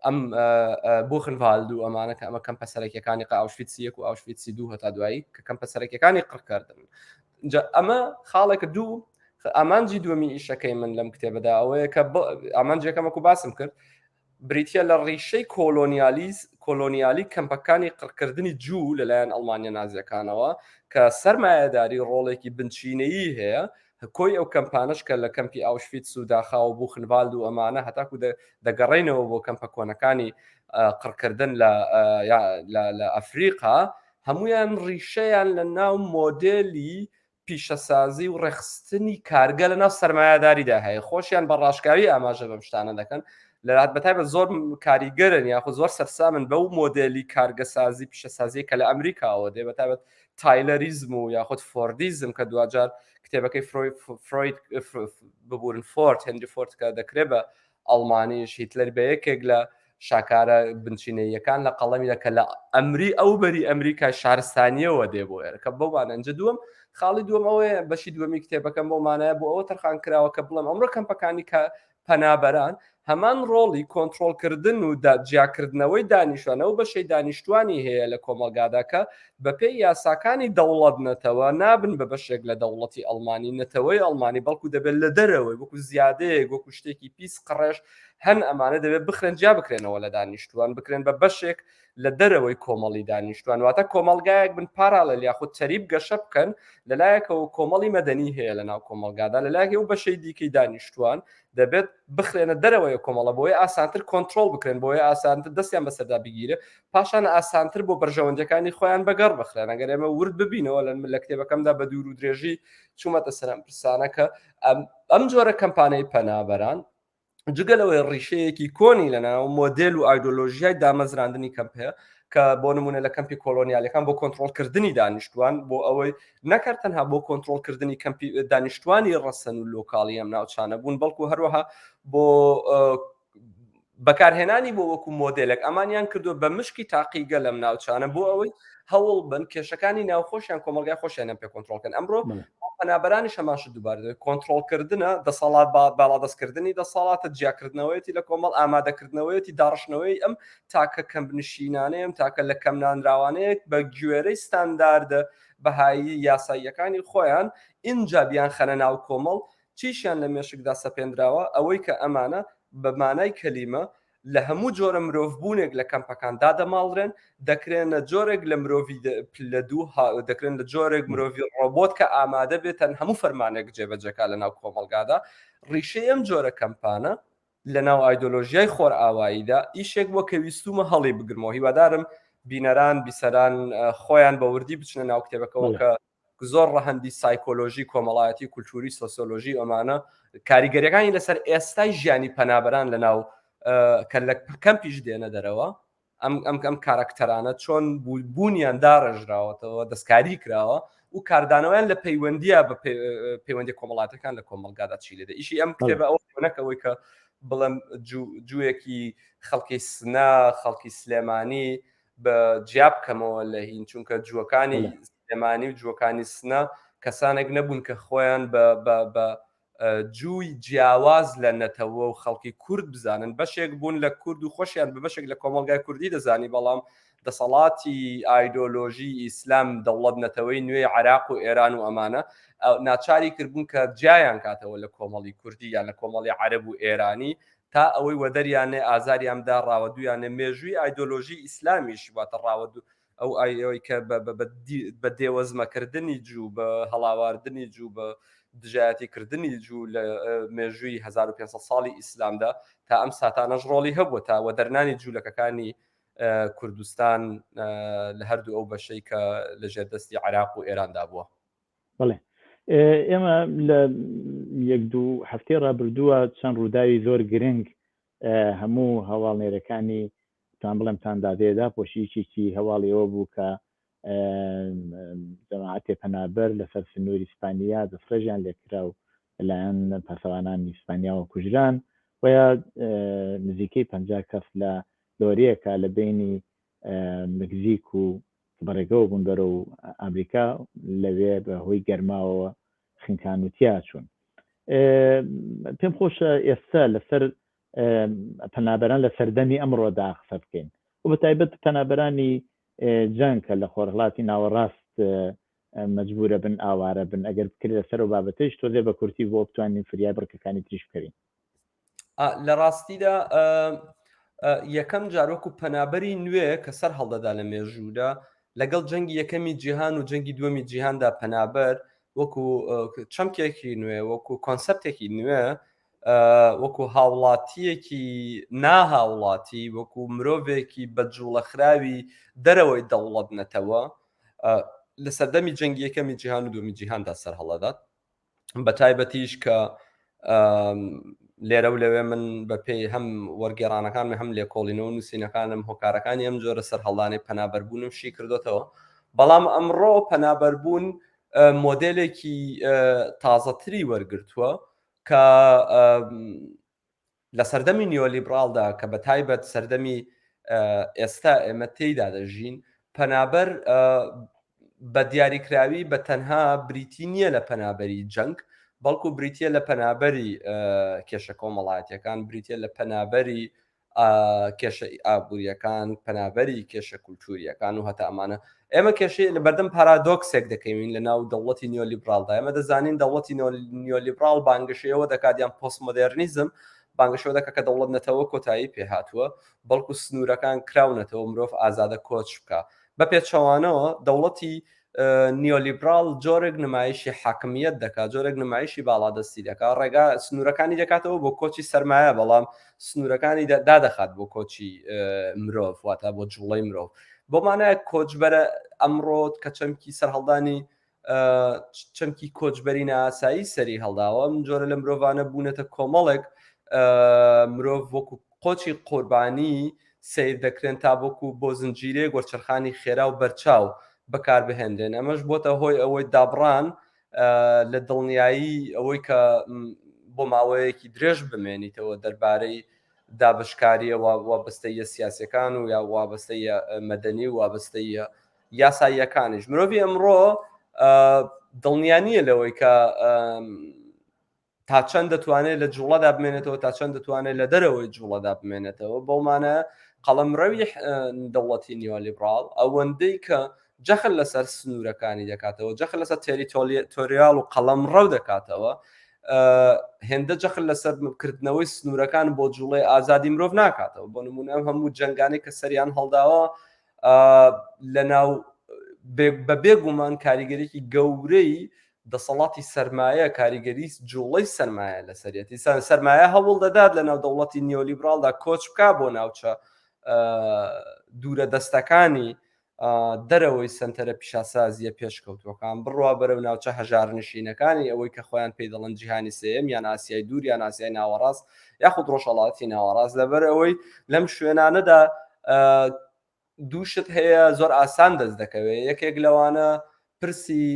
ئەم بوخنڤالد و ئەمانە کە ئەمە کەمپە سەرەکیەکانی ئاوشڤیتسی یەک و ئاوشڤیتسی دوو هەتا دوایی کە کەمپە سەرەکیەکانی قڕکردن ئەمە خاڵێکە دوو ئامانجی دووەمی ئیشەکەی من لەم کتێبەدا ئەوەیە کە ئامانجەکەم وەکو باسم کرد بریتییە لە ڕیشەی کۆلۆنیالیز کۆلۆنیالی کەمپەکانی قڕکردنی جوو لەلایەن ئەڵمانیە نازیەکانەوە کە سەرمایەداری ڕۆڵێکی بنچینەیی هەیە کۆی ئەو کەمپانەش کە لە کەمپی ئاوشفیتس و داخاو و بوخنڤالد و ئەمانە هەتاکو دەگەڕێنەوە بۆ کەمپە کۆنەکانی قڕکردن لە ئەفریقا هەمویان ڕیشەیان لە ناو مۆدێلی پیشەسازی و ڕێکخستنی کارگە لە ناو سەرمایەداریدا هەیە خۆشیان بە ڕاشکاوی ئاماژە بەم شتانە دەکەن لە بەتایبەت زۆر کاریگەرن یاخود زۆر سەرسامن بەو مۆدێلی کارگەسازی پیشەسازی کە لە ئەمریکاوە دێ بەتایبەت تایلەریزم و یاخود فۆردیزم کە دواجار کتێبەکەی فرۆید ببورن فۆرد هنری فۆرد کە دەکرێت بە ئەڵمانیش هیتلەر بە یەکێک لە شاکارە بنچینەییەکان لە قەڵەمی دە کە لە ئەمری ئەو بەری ئەمریکای شارستانیەوە دێ بۆ ئێرە کە بەو مانە ئەنجە دووەم خاڵی دووەم ئەوەیە بەشی دووەمی کتێبەکەم بۆ مانایە بۆ ئەوە تەرخان کراوە کە بڵێم ئەمڕۆ کەمپەکانی کە پەنابەران هەمان ڕۆڵی کۆنترۆڵکردن و جیاکردنەوەی دانیشتوان ئەو بەشەی دانیشتوانی هەیە لە کۆمەڵگادا کە بەپێی یاساکانی دەوڵەت نەتەوە نابن بە بەشێک لە دەوڵەتی ئەڵمانی نەتەوەی ئەڵمانی بەڵکو دەبێت لە دەرەوەی وەکو زیادەیەک وەکو شتێکی پیس قڕێژ هەن ئەمانە دەبێت بخرێن جیا بکرێنەوە لە دانیشتوان بکرێن بە بەشێک لە دەرەوەی کۆمەڵی دانیشتوان واتە کۆمەڵگایەک بن پاراڵێل یاخود تەریب گەشە بکەن لەلایەکەوە کۆمەڵی مەدەنی هەیە لە ناو کۆمەڵگادا لەلایەکی ئەو بەشەی دیکەی دانیشتوان دەبێت بخرێنە دەرەوەی کۆمەڵە بۆیە ئاسانتر کۆنترۆڵ بکرێن بۆیە ئاسانتر دەستیان بەسەردا بگیرێ پاشان ئاسانتر بۆ بەرژەوەندیەکانی خۆیان بەگەڕ بخرێن ئەگەر ئێمە ورد ببینەوە لە لە کتێبەکەمدا بە دوور و درێژی چوومەتە سەر ئەم پرسانە کە ئەم جۆرە کەمپانەی پەنابەران جگە لەوەی ڕیشەیەکی کۆنی لەناو مۆدێل و ئایدۆلۆژیای دامەزراندنی کەمپ هەیە کە بۆ نمونە لە کەمپی کۆلۆنیالەکان بۆ کۆنترۆڵکردنی دانیشتوان بۆ ئەوەی نەکەر تەنها بۆ کۆنترۆڵکردنی کەمپی دانیشتوانی ڕەسەن و لۆکاڵی ئەم ناوچانە بوون بەڵکو هەروەها بۆ بەکارهێنانی بۆ وەکو مۆدێلێک ئەمانیان کردووە بە مشکی تاقیگە لەم ناوچانە بۆ ئەوەی هەوڵ بن کێشەکانی ناوخۆشیان کۆمەڵگای خۆشیانیان پێ کۆنترۆڵکەن ئەمڕۆ پەنابەرانی هەمان شت دووبارە دەبێت کۆنترۆڵکردنە دەسەڵات باڵادەستکردنی دەسەڵاتە جیاکردنەوەیەتی لە کۆمەڵ ئامادەکردنەوەیەتی داڕشتنەوەی ئەم تاکە کەمنشینانەیە ئەم تاکە لە کەمنانراوانەیەک بە گوێرەی ستانداردە بەهایی یاساییەکانی خۆیان ئینجا بیانخەنە ناو کۆمەڵ چیشیان لە مێشکدا سەپێنراوە ئەوەی کە ئەمانە بە مانای کەلیمە. لە هەموو جۆرە مرۆڤبوونێک لە کەمپەکان دادەماڵرێن، دەکرێنە جۆرێک لە مرۆڤی پلە دوو، دەکرێن لە جۆرێک مرۆڤی ڕۆبۆت کە ئامادە بێتن هەموو فەرمانێک جێبەجێکا لەناو کۆمەڵگادا. ڕیشەی ئەم جۆرە کەمپانە لەناو ئایدۆلۆژیای خۆرئاواییدا ئیشێک بووە کە ویستوومە هەڵی بگرمەوە. هیوادارم بینەران، بیسەران خۆیان بە وردی بچنە ناو کتێبەکەوە کە زۆر ڕەهەندی سایکۆلۆژی، کۆمەڵایەتی، کولتووری، سۆسیۆلۆژی ئەمانە کاریگەریەکانی لەسەر ئێستای ژیانی پەنابەران لەناو کە لە کەمپیش دێنە دەرەوە ئەم ئەم ئەم کارەکتەرانە چۆن بوونیان داڕێژراوەتەوە دەستکاری کراوە و کاردانەوەیان لە پەیوەندیە بە پەیوەندی کۆمەڵاتەکان لە کۆمەلگادا چی لێدە ئیشی ئەم کتێبە ئەو نەکەوەی کە بڵێم جوویەکی خەڵکی سنە خەڵکی سلێمانی بە جیا بکەمەوە لە هین چونکە جووەکانی سلێمانی و جووەکانی سنە کەسانێک نەبوون کە خۆیان بە بە بە جووی جیاواز لە نەتەوە و خەڵکی کورد بزانن بەشێک بوون لە کورد و خۆشیان بە بەشێک لە کۆمەڵگای کوردی دەزانی بەڵام دەسەڵاتی ئایدۆلۆژی ئیسلام دەوڵەت نەتەوەی نوێی عراق و ئێران و ئەمانە ناچاری کردبوون کە جیایان کاتەوە لە کۆمەڵی کوردی یان لە کۆمەڵی عەرەب و ئێرانی تا ئەوەی وەدەریان نێ ئازاریان بدا ڕاوەدوویان نێ مێژووی ئایدۆلۆژی ئیسلامیش واتە ڕاوەدوو ئەو ئەوەی کە بە دێوەزمەکردنی جوو بە هەڵاواردنی جوو بە دژایەتی کردنی جوو لە مێژووی 1500 ساڵی ئیسلامدا تا ئەم ساتانەش ڕۆڵی هەبووە تا وەدەرنانی جوولەکەکانی کوردستان لە هەردوو ئەو بەشەی کە لە ژێردەستی عراق و ئێراندا بووە. بەڵێ ئێمە لە یەک دوو هەفتەی ڕابردووە چەند ڕووداوی زۆر گرنگ هەموو هەواڵنێرەکانی تان بڵێم تان دادەیەدا پۆشیکێکی هەواڵی ئەوە بوو کە جەماعەتێ پەنابەر لەسەر سنووری ئیسپانیا دەستڕێژیان لێکرا و لەلایەن پاسەوانانی ئیسپانیاوە کوژران و یا نزیکەی 50 کەس لە لۆریەکە لە بینی مەکزیک و بەڕێگەوە بوون بەرەو ئامریکا لەوێ بە هۆی گەرماوە خنکان و تیا چوون. پێم خۆشە ئێستا لەسەر پەنابەران لە سەردەمی ئەمڕۆدا قسە بکەین و بە تایبەت پەنابەرانی جەنگ کە لە خۆرهەڵاتی ناوەڕاست مەجبورە بن ئاوارە بن ئەگەر بکرێت لەسەر و بابەتەیش تۆزێ بە کورتی بۆ بتوانین فریای بڕکەکانی تریش بکەوین. لە ڕاستیدا یەکەم جار وەکو پەنابەری نوێ کە سەر هەڵدەدا لە مێژوودا لەگەڵ جەنگی یەکەمی جیهان و جەنگی دووەمی جیهاندا پەنابەر وەکو چەمکێکی نوێ وەکو کۆنسپتێکی نوێ وەکو هاوڵاتیەکی ناهاوڵاتی وەکو مرۆڤێکی بە جوڵەخراوی دەرەوەی دەوڵەت نەتەوە لە سەردەمی جەنگی یەکەمی جیهان و دووەمی جیهاندا سەر هەڵدەدات بە تایبەتیش کە لێرە و لەوێ من بە پێی هەم وەرگێڕانەکانم هەم لێکۆڵینەوە نووسینەکانم هۆکارەکانی ئەم جۆرە سەرهەڵدانەی پەنابەربوونم شی کردوتەوە بەڵام ئەمڕۆ پەنابەربوون مۆدێلێکی تازەتری وەرگرتووە کە لە سەردەمی نیۆلیبراڵدا کە بە تایبەت سەردەمی ئێستا ئێمە تێیدا دەژین، پەنابەر بە دیاریکراوی بە تەنها بریتی نییە لە پەنابەری جەنگ، بەڵکو بریتە لە پەنابەری کێشە کۆمەڵایەتیەکان، بریتە لە پەنابەری کێشە ئابووریەکان، پەنابەری کێشە کولتوریەکان و هەتا ئەمانە. ئێمە کێشەی لە بەردەم پارادۆکسێک دەکەوین لە ناو دەوڵەتی نیۆلیبراڵدا. ئێمە دەزانین دەوڵەتی نیۆلیبراڵ بانگەشەیەوە دەکات یان پۆستمۆدێرنیزم بانگەشەوە دەکات کە دەوڵەت نەتەوە کۆتایی پێهاتووە، بەڵکو سنوورەکان کراونەتەوە مرۆڤ ئازادە کۆچ بکا. بە پێچەوانەوە دەوڵەتی نیۆلیبراڵ جۆرێک نمایشی حاکمیەت دەکات، جۆرێک نمایشی باڵادەستی دەکات، ڕێگا سنوورەکانی دەکاتەوە بۆ کۆچی سەرمایە، بەڵام سنوورەکانی دادەخات بۆ کۆچی مرۆڤ، واتە بۆ جوڵەی مرۆڤ. بۆ مانایەک کۆچبەرە ئەمڕۆ کە چەمکی سەرهەڵدانی چەمکی کۆچبەری نائاسایی سەری هەڵداوە، ئەم جۆرە لە مرۆڤانە بوونەتە کۆمەڵێک مرۆڤ وەکو قۆچی قوربانی سەیر دەکرێن تا وەکو بۆ زنجیرەیەک وەرچەرخانی خێرا و بەرچاو بەکاربهێنرێن، ئەمەش بۆتە هۆی ئەوەی دابڕان لە دڵنیایی ئەوەی کە بۆ ماوەیەکی درێژ بمێنیتەوە دەربارەی دابەشکارییە وابەستەییە سیاسیەکان و یا وابەستەییە مەدەنی و وابەستەییە یاساییەکانیش. مرۆڤی ئەمڕۆ دڵنیا نییە لەوەی کە تا چەند دەتوانێت لە جوڵەدا بمێنێتەوە تا چەند دەتوانێت لە دەرەوەی جوڵەدا بمێنێتەوە بەو مانە قەڵەمڕەوی دەوڵەتی نیۆلیبراڵ ئەوەندەی کە جەخت لەسەر سنوورەکانی دەکاتەوە جەخت لەسەر تێریتۆریال و قەڵەمڕەو دەکاتەوە. هێندە جەخت لەسەر کردنەوەی سنوورەکان بۆ جوڵەی ئازادی مرۆڤ ناکاتەوە. بۆ نمونە ئەم هەموو جەنگانەی کە سەریان هەڵداوە لە ناو بە بێگومان کاریگەریی گەورەی دەسەڵاتی سەرمایە، کاریگەری جوڵەی سەرمایە لەسەریەتی. سەرمایە هەوڵ دەدات لە ناو دەوڵەتی نیۆلیبراڵدا کۆچ بکا بۆ ناوچە دوورە دەستەکانی دەرەوەی سەنتەرە پیشاسازییە پێشکەوتووەکان، بڕوا بەرەو ناوچە هەژارنشینەکانی ئەوەی کە خۆیان پێی دەڵێن جیهانی سێیەم یان ئاسیای دوور یان ئاسیای ناوەڕاست یاخود ڕۆژهەڵاتی ناوەڕاست، لەبەر ئەوەی لەم شوێنانەدا دوو شت هەیە زۆر ئاسان دەست دەکەوێت، یەکێک لەوانە پرسی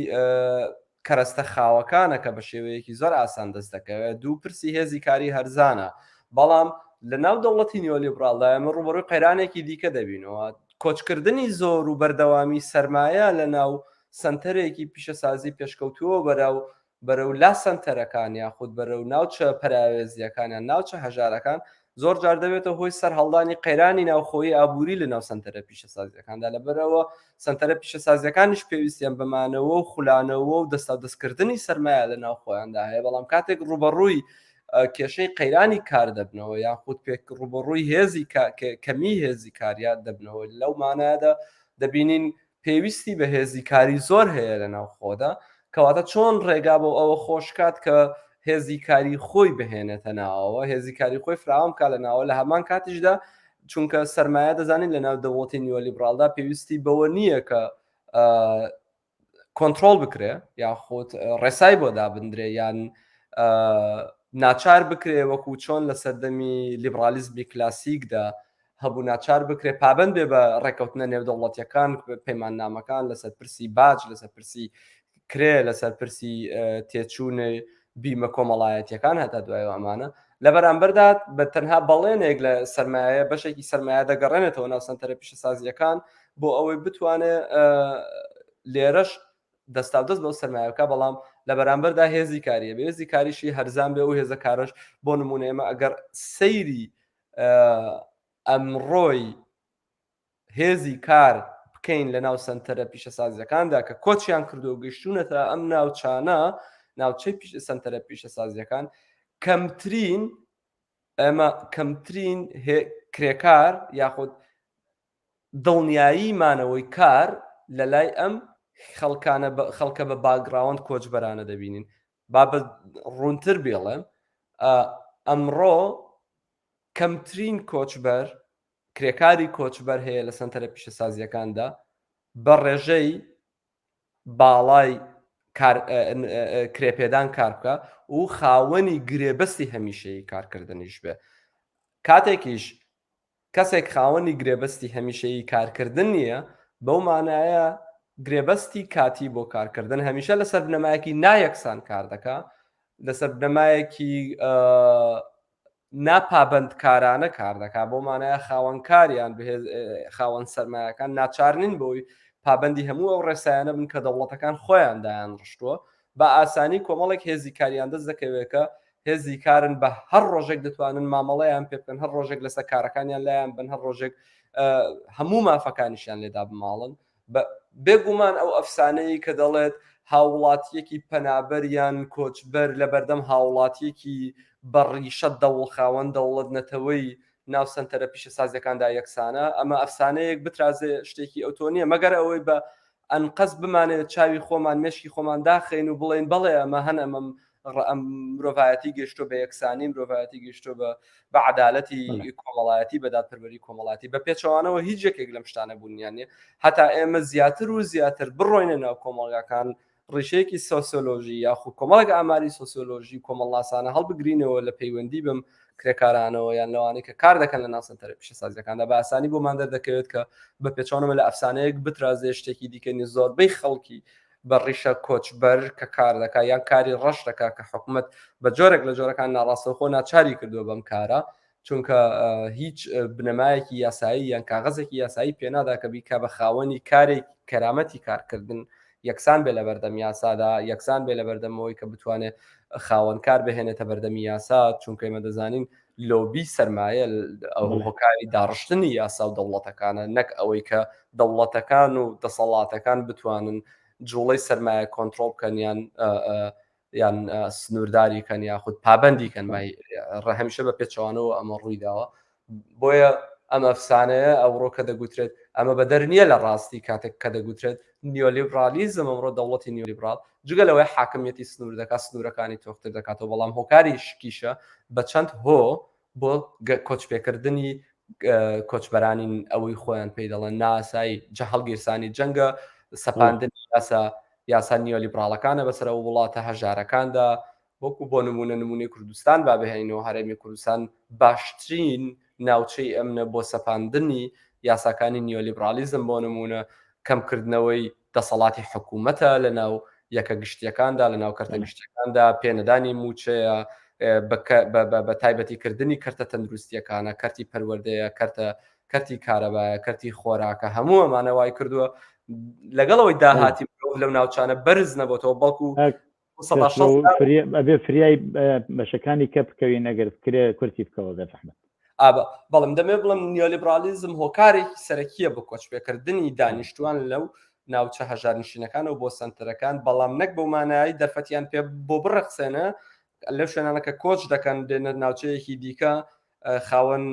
کەرەستە خاوەکانە کە بە شێوەیەکی زۆر ئاسان دەست دەکەوێت، دوو پرسی هێزی کاری هەرزانە، بەڵام لە ناو دەوڵەتی نیۆلیبراڵدا ئێمە ڕووبەڕووی قەیرانێکی دیکە دەبینەوە، کۆچکردنی زۆر و بەردەوامی سەرمایە لە ناو سەنتەرێکی پیشەسازی پێشکەوتووە بەرەو بەرەو لا سەنتەرەکان یاخود بەرەو ناوچە پەراوێزییەکان یان ناوچە هەژارەکان زۆر جار دەبێتە هۆی سەرهەڵدانی قەیرانی ناوخۆیی ئابووری لە ناو سەنتەرە پیشەسازیەکاندا. لەبەرئەوە سەنتەرە پیشەسازیەکانیش پێویستیان بە مانەوە و خولانەوە و دەستاودەستکردنی سەرمایە لە ناو خۆیاندا هەیە، بەڵام کاتێک ڕووبەڕووی کێشەی قەیرانی کار دەبنەوە یاخود پێک ڕووبەڕووی هێزی کەمی هێزی کاریان دەبنەوە، لەو مانایەدا دەبینین پێویستی بە هێزی کاری زۆر هەیە لە ناوخۆدا، کەواتە چۆن ڕێگا بۆ ئەوە خۆش کات کە هێزی کاری خۆی بهێنێتە ناوەوە، هێزی کاری خۆی فراوان بکات لە ناوە، لە هەمان کاتیشدا چونکە سەرمایە دەزانین لە ناو دەوڵەتی نیۆلیبراڵدا پێویستی بەوە نییە کە کۆنترۆڵ بکرێ یاخود ڕێسای بۆ دابندرێ یان ناچار بکرێ وەکو چۆن لە سەردەمی لیبرالیزمی کلاسیکدا هەبوو ناچار بکرێ پابەند بێ بە ڕێککەوتنە نێودەوڵەتیەکان، پەیماننامەکان لەسەر پرسی باج، لەسەر پرسی کرێ، لەسەر پرسی تێچوونی بیمە کۆمەڵایەتیەکان هەتا دوای ئەمانە. لە بەرامبەردا بە تەنها بەڵێنێک لە سەرمایە بەشێکی سەرمایە دەگەڕێنێتەوە ناو سەنتەرە پیشەسازیەکان بۆ ئەوەی بتوانێت لێرەش دەستاودەست بەو سەرمایە بکا، بەڵام لە بەرامبەردا هێزی کاریە بێ، هێزی کاریشی هەرزان بێ و هێزە کارەش بۆ نمونە ئێمە ئەگەر سەیری ئەمڕۆی هێزی کار بکەین لە ناو سەنتەرە پیشەسازیەکاندا کە کۆچیان کردو و گەیشتوونەتە ئەم ناوچانە، ناوچەی سەنتەرە پیشەسازیەکان، کەمترین ئێمە کەمترین کرێکار یاخود دڵنیایی مانەوەی کار لە لای ئەم خەڵکانە خەڵکە بە باگراوەند کۆچبەرانە دەبینین. با بە ڕوونتر بێڵێم، ئەمڕۆ کەمترین کۆچبەر کرێکاری کۆچبەر هەیە لە سەنتەرە پیشەسازیەکاندا بە ڕێژەی باڵای کرێپێدان کار بکە و خاوەنی گرێبەستی هەمیشەیی کارکردنیش بێ. کاتێکیش کەسێک خاوەنی گرێبەستی هەمیشەیی کارکردن نییە، بەو مانایە گرێبەستی کاتی بۆ کارکردن هەمیشە لەسەر بنەمایەکی نایەکسان کار دەکا، لەسەر بنەمایەکی ناپابەندکارانە کار دەکا، بەو مانایە خاوەنکاریان خاوەن سەرمایەکان ناچار نین بەوەی پابەندی هەموو ئەو ڕێسایانە بن کە دەوڵەتەکان خۆیان دایان ڕشتووە. بە ئاسانی کۆمەڵێک هێزی کاریان دەست دەکەوێت کە هێزی کارن، بە هەر ڕۆژێک دەتوانن مامەڵەیان پێ بکەن، هەر ڕۆژێک لەسەر کارەکانیان لایان بن، هەر ڕۆژێک هەموو مافەکانیشیان لێدا بماڵن. بێگومان ئەو ئەفسانەیە کە دەڵێت هاوڵاتیەکی پەنابەر یان کۆچبەر لە بەردەم هاوڵاتیەکی بە ڕیشە دەوڵ خاوەن دەوڵەت نەتەوەی ناو سەنتەرە پیشەسازیەکاندا یەکسانە، ئەمە ئەفسانەیەک بترازێ شتێکی ئەوتۆ نییە، مەگەر ئەوەی بە ئەنقەست بمانەوێت چاوی خۆمان مێشکی خۆمان داخەین و بڵێین بەڵێ ئەمە هەن، ئەمە مرۆڤایەتی گەیشتووە بە یەکسانی، مرۆڤایەتی گەیشتووە بە بە عەدالەتی کۆمەڵایەتی، بە دادپەروەری کۆمەڵایەتی. بە پێچەوانەوە هیچ یەکێک لەم شتانە بوونیان نییە. هەتا ئێمە زیاتر و زیاتر بڕۆینە ناو کۆمەڵگاکان، ڕیشەیەکی سۆسیۆلۆژی یاخود کۆمەڵێک ئاماری سۆسیۆلۆژی و کۆمەڵناسانە هەڵبگرینەوە لە پەیوەندی بەم کرێکارانەوە یان لەوانەی کە کار دەکەن لە ناو سەنتەرە پیشەسازیەکاندا، بە ئاسانی بۆمان دەردەکەوێت کە بە پێچەوانەوە لە ئەفسانەیەک بترازێ شتێکی دیکە نیە. زۆربەی خەڵکی بە ڕیشە کۆچبەر کە کار دەکات یان کاری ڕەش دەکات کە حکومەت بە جۆرێک لە جۆرەکان ناڕاستەوخۆ ناچاری کردووە بەم کارە، چونکە هیچ بنەمایەکی یاسایی یان کاغەزێکی یاسایی پێنادا کە بیکا بە خاوەنی کارێک کەرامەتی کارکردن یەکسان بێ لە بەردەم یاسادا، یەکسان بێ لە بەردەمەوەی کە بتوانێت خاوەن کار بهێنێتە بەردەمی یاسا، چونکە ئێمە دەزانین لۆبی سەرمایە ئەو هۆکاری داڕشتنی یاسا و دەوڵەتەکانە، نەک ئەوەی کە دەوڵەتەکان و دەسەڵاتەکان بتوانن جوڵەی سەرمایە کۆنترۆڵ بکەن یان. یان سنوورداری کەن یاخود پابندی کەن هەمیشە بە پێچەوانەوە ئەمە ڕوویداوە بۆیە ئەم ئەفسانەیە ئەوڕۆ کە دەگوترێت ئەمە بەدەر نییە لە ڕاستی کاتێک کە دەگوترێت نیۆلیبرالیزم ئەمڕۆ دەوڵەتی نیۆلیبرال جگە لەوەی حاکمیەتی سنوور دەکات سنوورەکانی تۆختر دەکاتەوە بەڵام هۆکاری شکیشە بە چەند هۆ بۆ کۆچپێکردنی کۆچبەرانی ئەوەی خۆیان پێی دەڵێن ناسایی جە هەڵگیرسانی جەنگە سەپاندنی یاسا یاسا نیۆلیبراڵەکانە بەسەر ئەو وڵاتە هەژارەکاندا وەکو بۆ نمونە نمونەی کوردستان با بهێنینەوە هەرێمی کوردستان باشترین ناوچەی ئەمنە بۆ سەپاندنی یاساکانی نیۆلیبرالیزم بۆ نمونە کەمکردنەوەی دەسەڵاتی حکوومەتە لە ناو یەکە گشتیەکاندا لە ناو کەرتە گشتیەکاندا پێنەدانی مووچەیە بە تایبەتیکردنی کەرتە تەندروستیەکانە کەرتی پەروەردەیە کەرتە کەرتی کارەبایە کەرتی خۆراکە هەموو ئەمانە وای کردووە لەگەڵەوەی داهاتی مرۆڤ لەو ناوچانە بەرز نەبێتەوە بەڵکو ئەبێ فریای بەشەکانی کە بکەوین ئەگەر بکرێ کورتی بکەوە بێ زەحمەت. بەڵم دەمێ بڵم نیۆلیبرالیزم هۆکارێکی سەرەکیە بۆ کۆچپێکردنی دانیشتوان لەو ناوچە هەژارنشینەکانەوە بۆ سنتەرەکان بەڵام نەک بەو مانایی دەرفەتیان پێ بۆ بڕەخسێنە لەو شوێنانە کە کۆچ دەکەن دێنە ناوچەیەکی دیکە خاوەن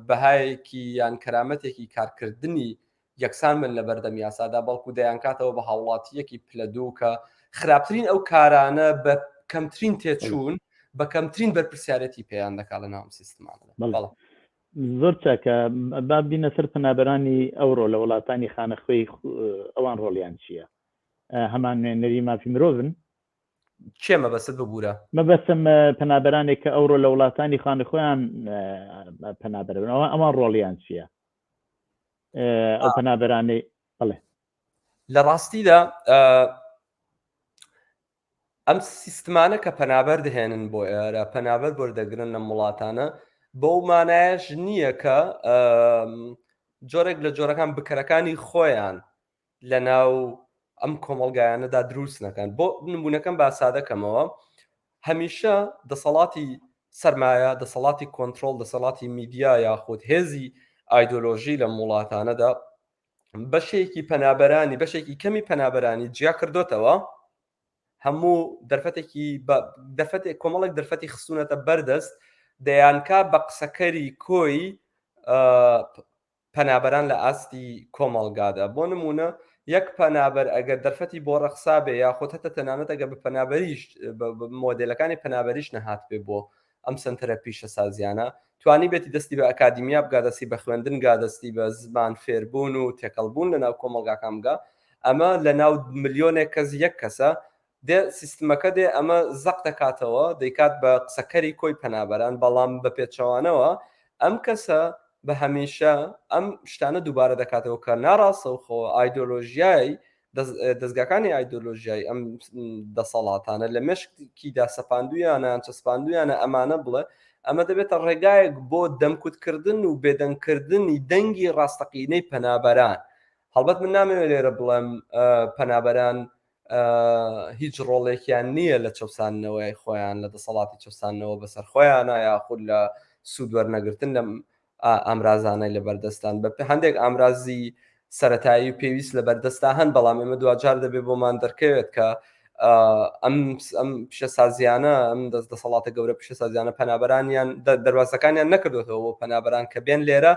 بەهایەکی یان کەرامەتێکی کارکردنی یەکسان بن لە بەردەم یاسادا، بەڵکو دەیانکاتەوە بە هاوڵاتییەکی پلە دوو کە خراپترین ئەو کارانە بە کەمترین تێچوون، بە کەمترین بەرپرسیارێتی پێیان دەکات لە ناو ئەم سیستمانەدا. بەڵێ. زۆر چاکە با بینە سەر پەنابەرانی ئەوڕۆ لە وڵاتانی خانەخوێی ئەوان ڕۆڵیان چییە؟ هەمان نوێنەری مافی مرۆڤن؟ کێ مەبەستت ببورە؟ مەبەستم پەنابەرانێک کە ئەوڕۆ لە وڵاتانی خانەخۆیان پەنابەرن ئەوان ڕۆڵیان چییە؟ ئەو پەنابەرانەی بەڵێ لە ڕاستیدا ئەم سیستمانە کە پەنابەر دەهێنن بۆ ئێرە پەنابەر بۆ دەگرن لەم وڵاتانە بەو مانایش نییە کە جۆرێک لە جۆرەکان بکەرەکانی خۆیان لە ناو ئەم کۆمەڵگایانەدا دروست نەکەن بۆ نمونەکەم با سادەکەمەوە هەمیشە دەسەڵاتی سەرمایە دەسەڵاتی کۆنتترۆل دەسەڵاتی میدیا یاخود هێزی ئایدۆلۆژی لەم وڵاتانەدا بەشێکی پەنابەرانی بەشێکی کەمی پەنابەرانی جیا کردوتەوە هەموو دەرفەتێکی دەرفەتێک کۆمەڵێک دەرفەتی خستونەتە بەردەست دەیانکا بە قسەکەری کۆی پەنابەران لە ئاستی کۆمەڵگادا. بۆ نموونە یەک پەنابەر ئەگەر دەرفەتی بۆ ڕەخسابێ یاخود هەتا تەنانەت ئەگەر بە پەنابەریش بە مۆدێلەکانی پەنابەریش نەهاتبێ بۆ ئەم سەنتەرە پیشەسازیانە توانیبێتی دەستی بە ئەکادیمیا بگا دەستی بە خوێندنگا دەستی بە زمان فێربوون و تێکەڵبوون لە ناو کۆمەڵگاکان بگا ئەمە لە ناو ملیۆنێک کەس یەک کەسە دێ سیستمەکە دێ ئەمە زەق دەکاتەوە دەیکات بە قسەکەری کۆی پەنابەران بەڵام بە پێچەوانەوە ئەم کەسە بە هەمیشە ئەم شتانە دووبارە دەکاتەوە کە ناڕاستەوخۆ ئایدۆلۆژیای دەستگاکانی ئایدۆلۆژیای ئەم دەسەڵاتانە لە مشکیدا سەپاندویانە چەسپاندویانە ئەمانە بڵێ ئەمە دەبێتە ڕێگایەک بۆ دەمکوتکردن و بێدەنگکردنی دەنگی ڕاستەقینەی پەنابەران هەڵبەت من نامەوێت لێرە بڵێم پەنابەران هیچ ڕۆڵێکیان نییە لە چەوساندنەوەی خۆیان لە دەسەڵاتی چەوساندنەوە بەسەر خۆیانە یاخود لە سوود وەرنەگرتن لەم ئامرازانەی لە بەردەستان بە هەندێک ئامرازی سەتایی و پێویست لە بەردەستا هەن بەڵام ئێمە دواجار دەبێت بۆمان دەرکەوێت کە ئەم ئەم پیشەسازیانە ئەم دەست دەسەڵاتە گەورە پیشەسازیانە پەنابەرانیان دەروازەکانیان نەکردوێتەوە بۆ پەنابەران کە بێن لێرە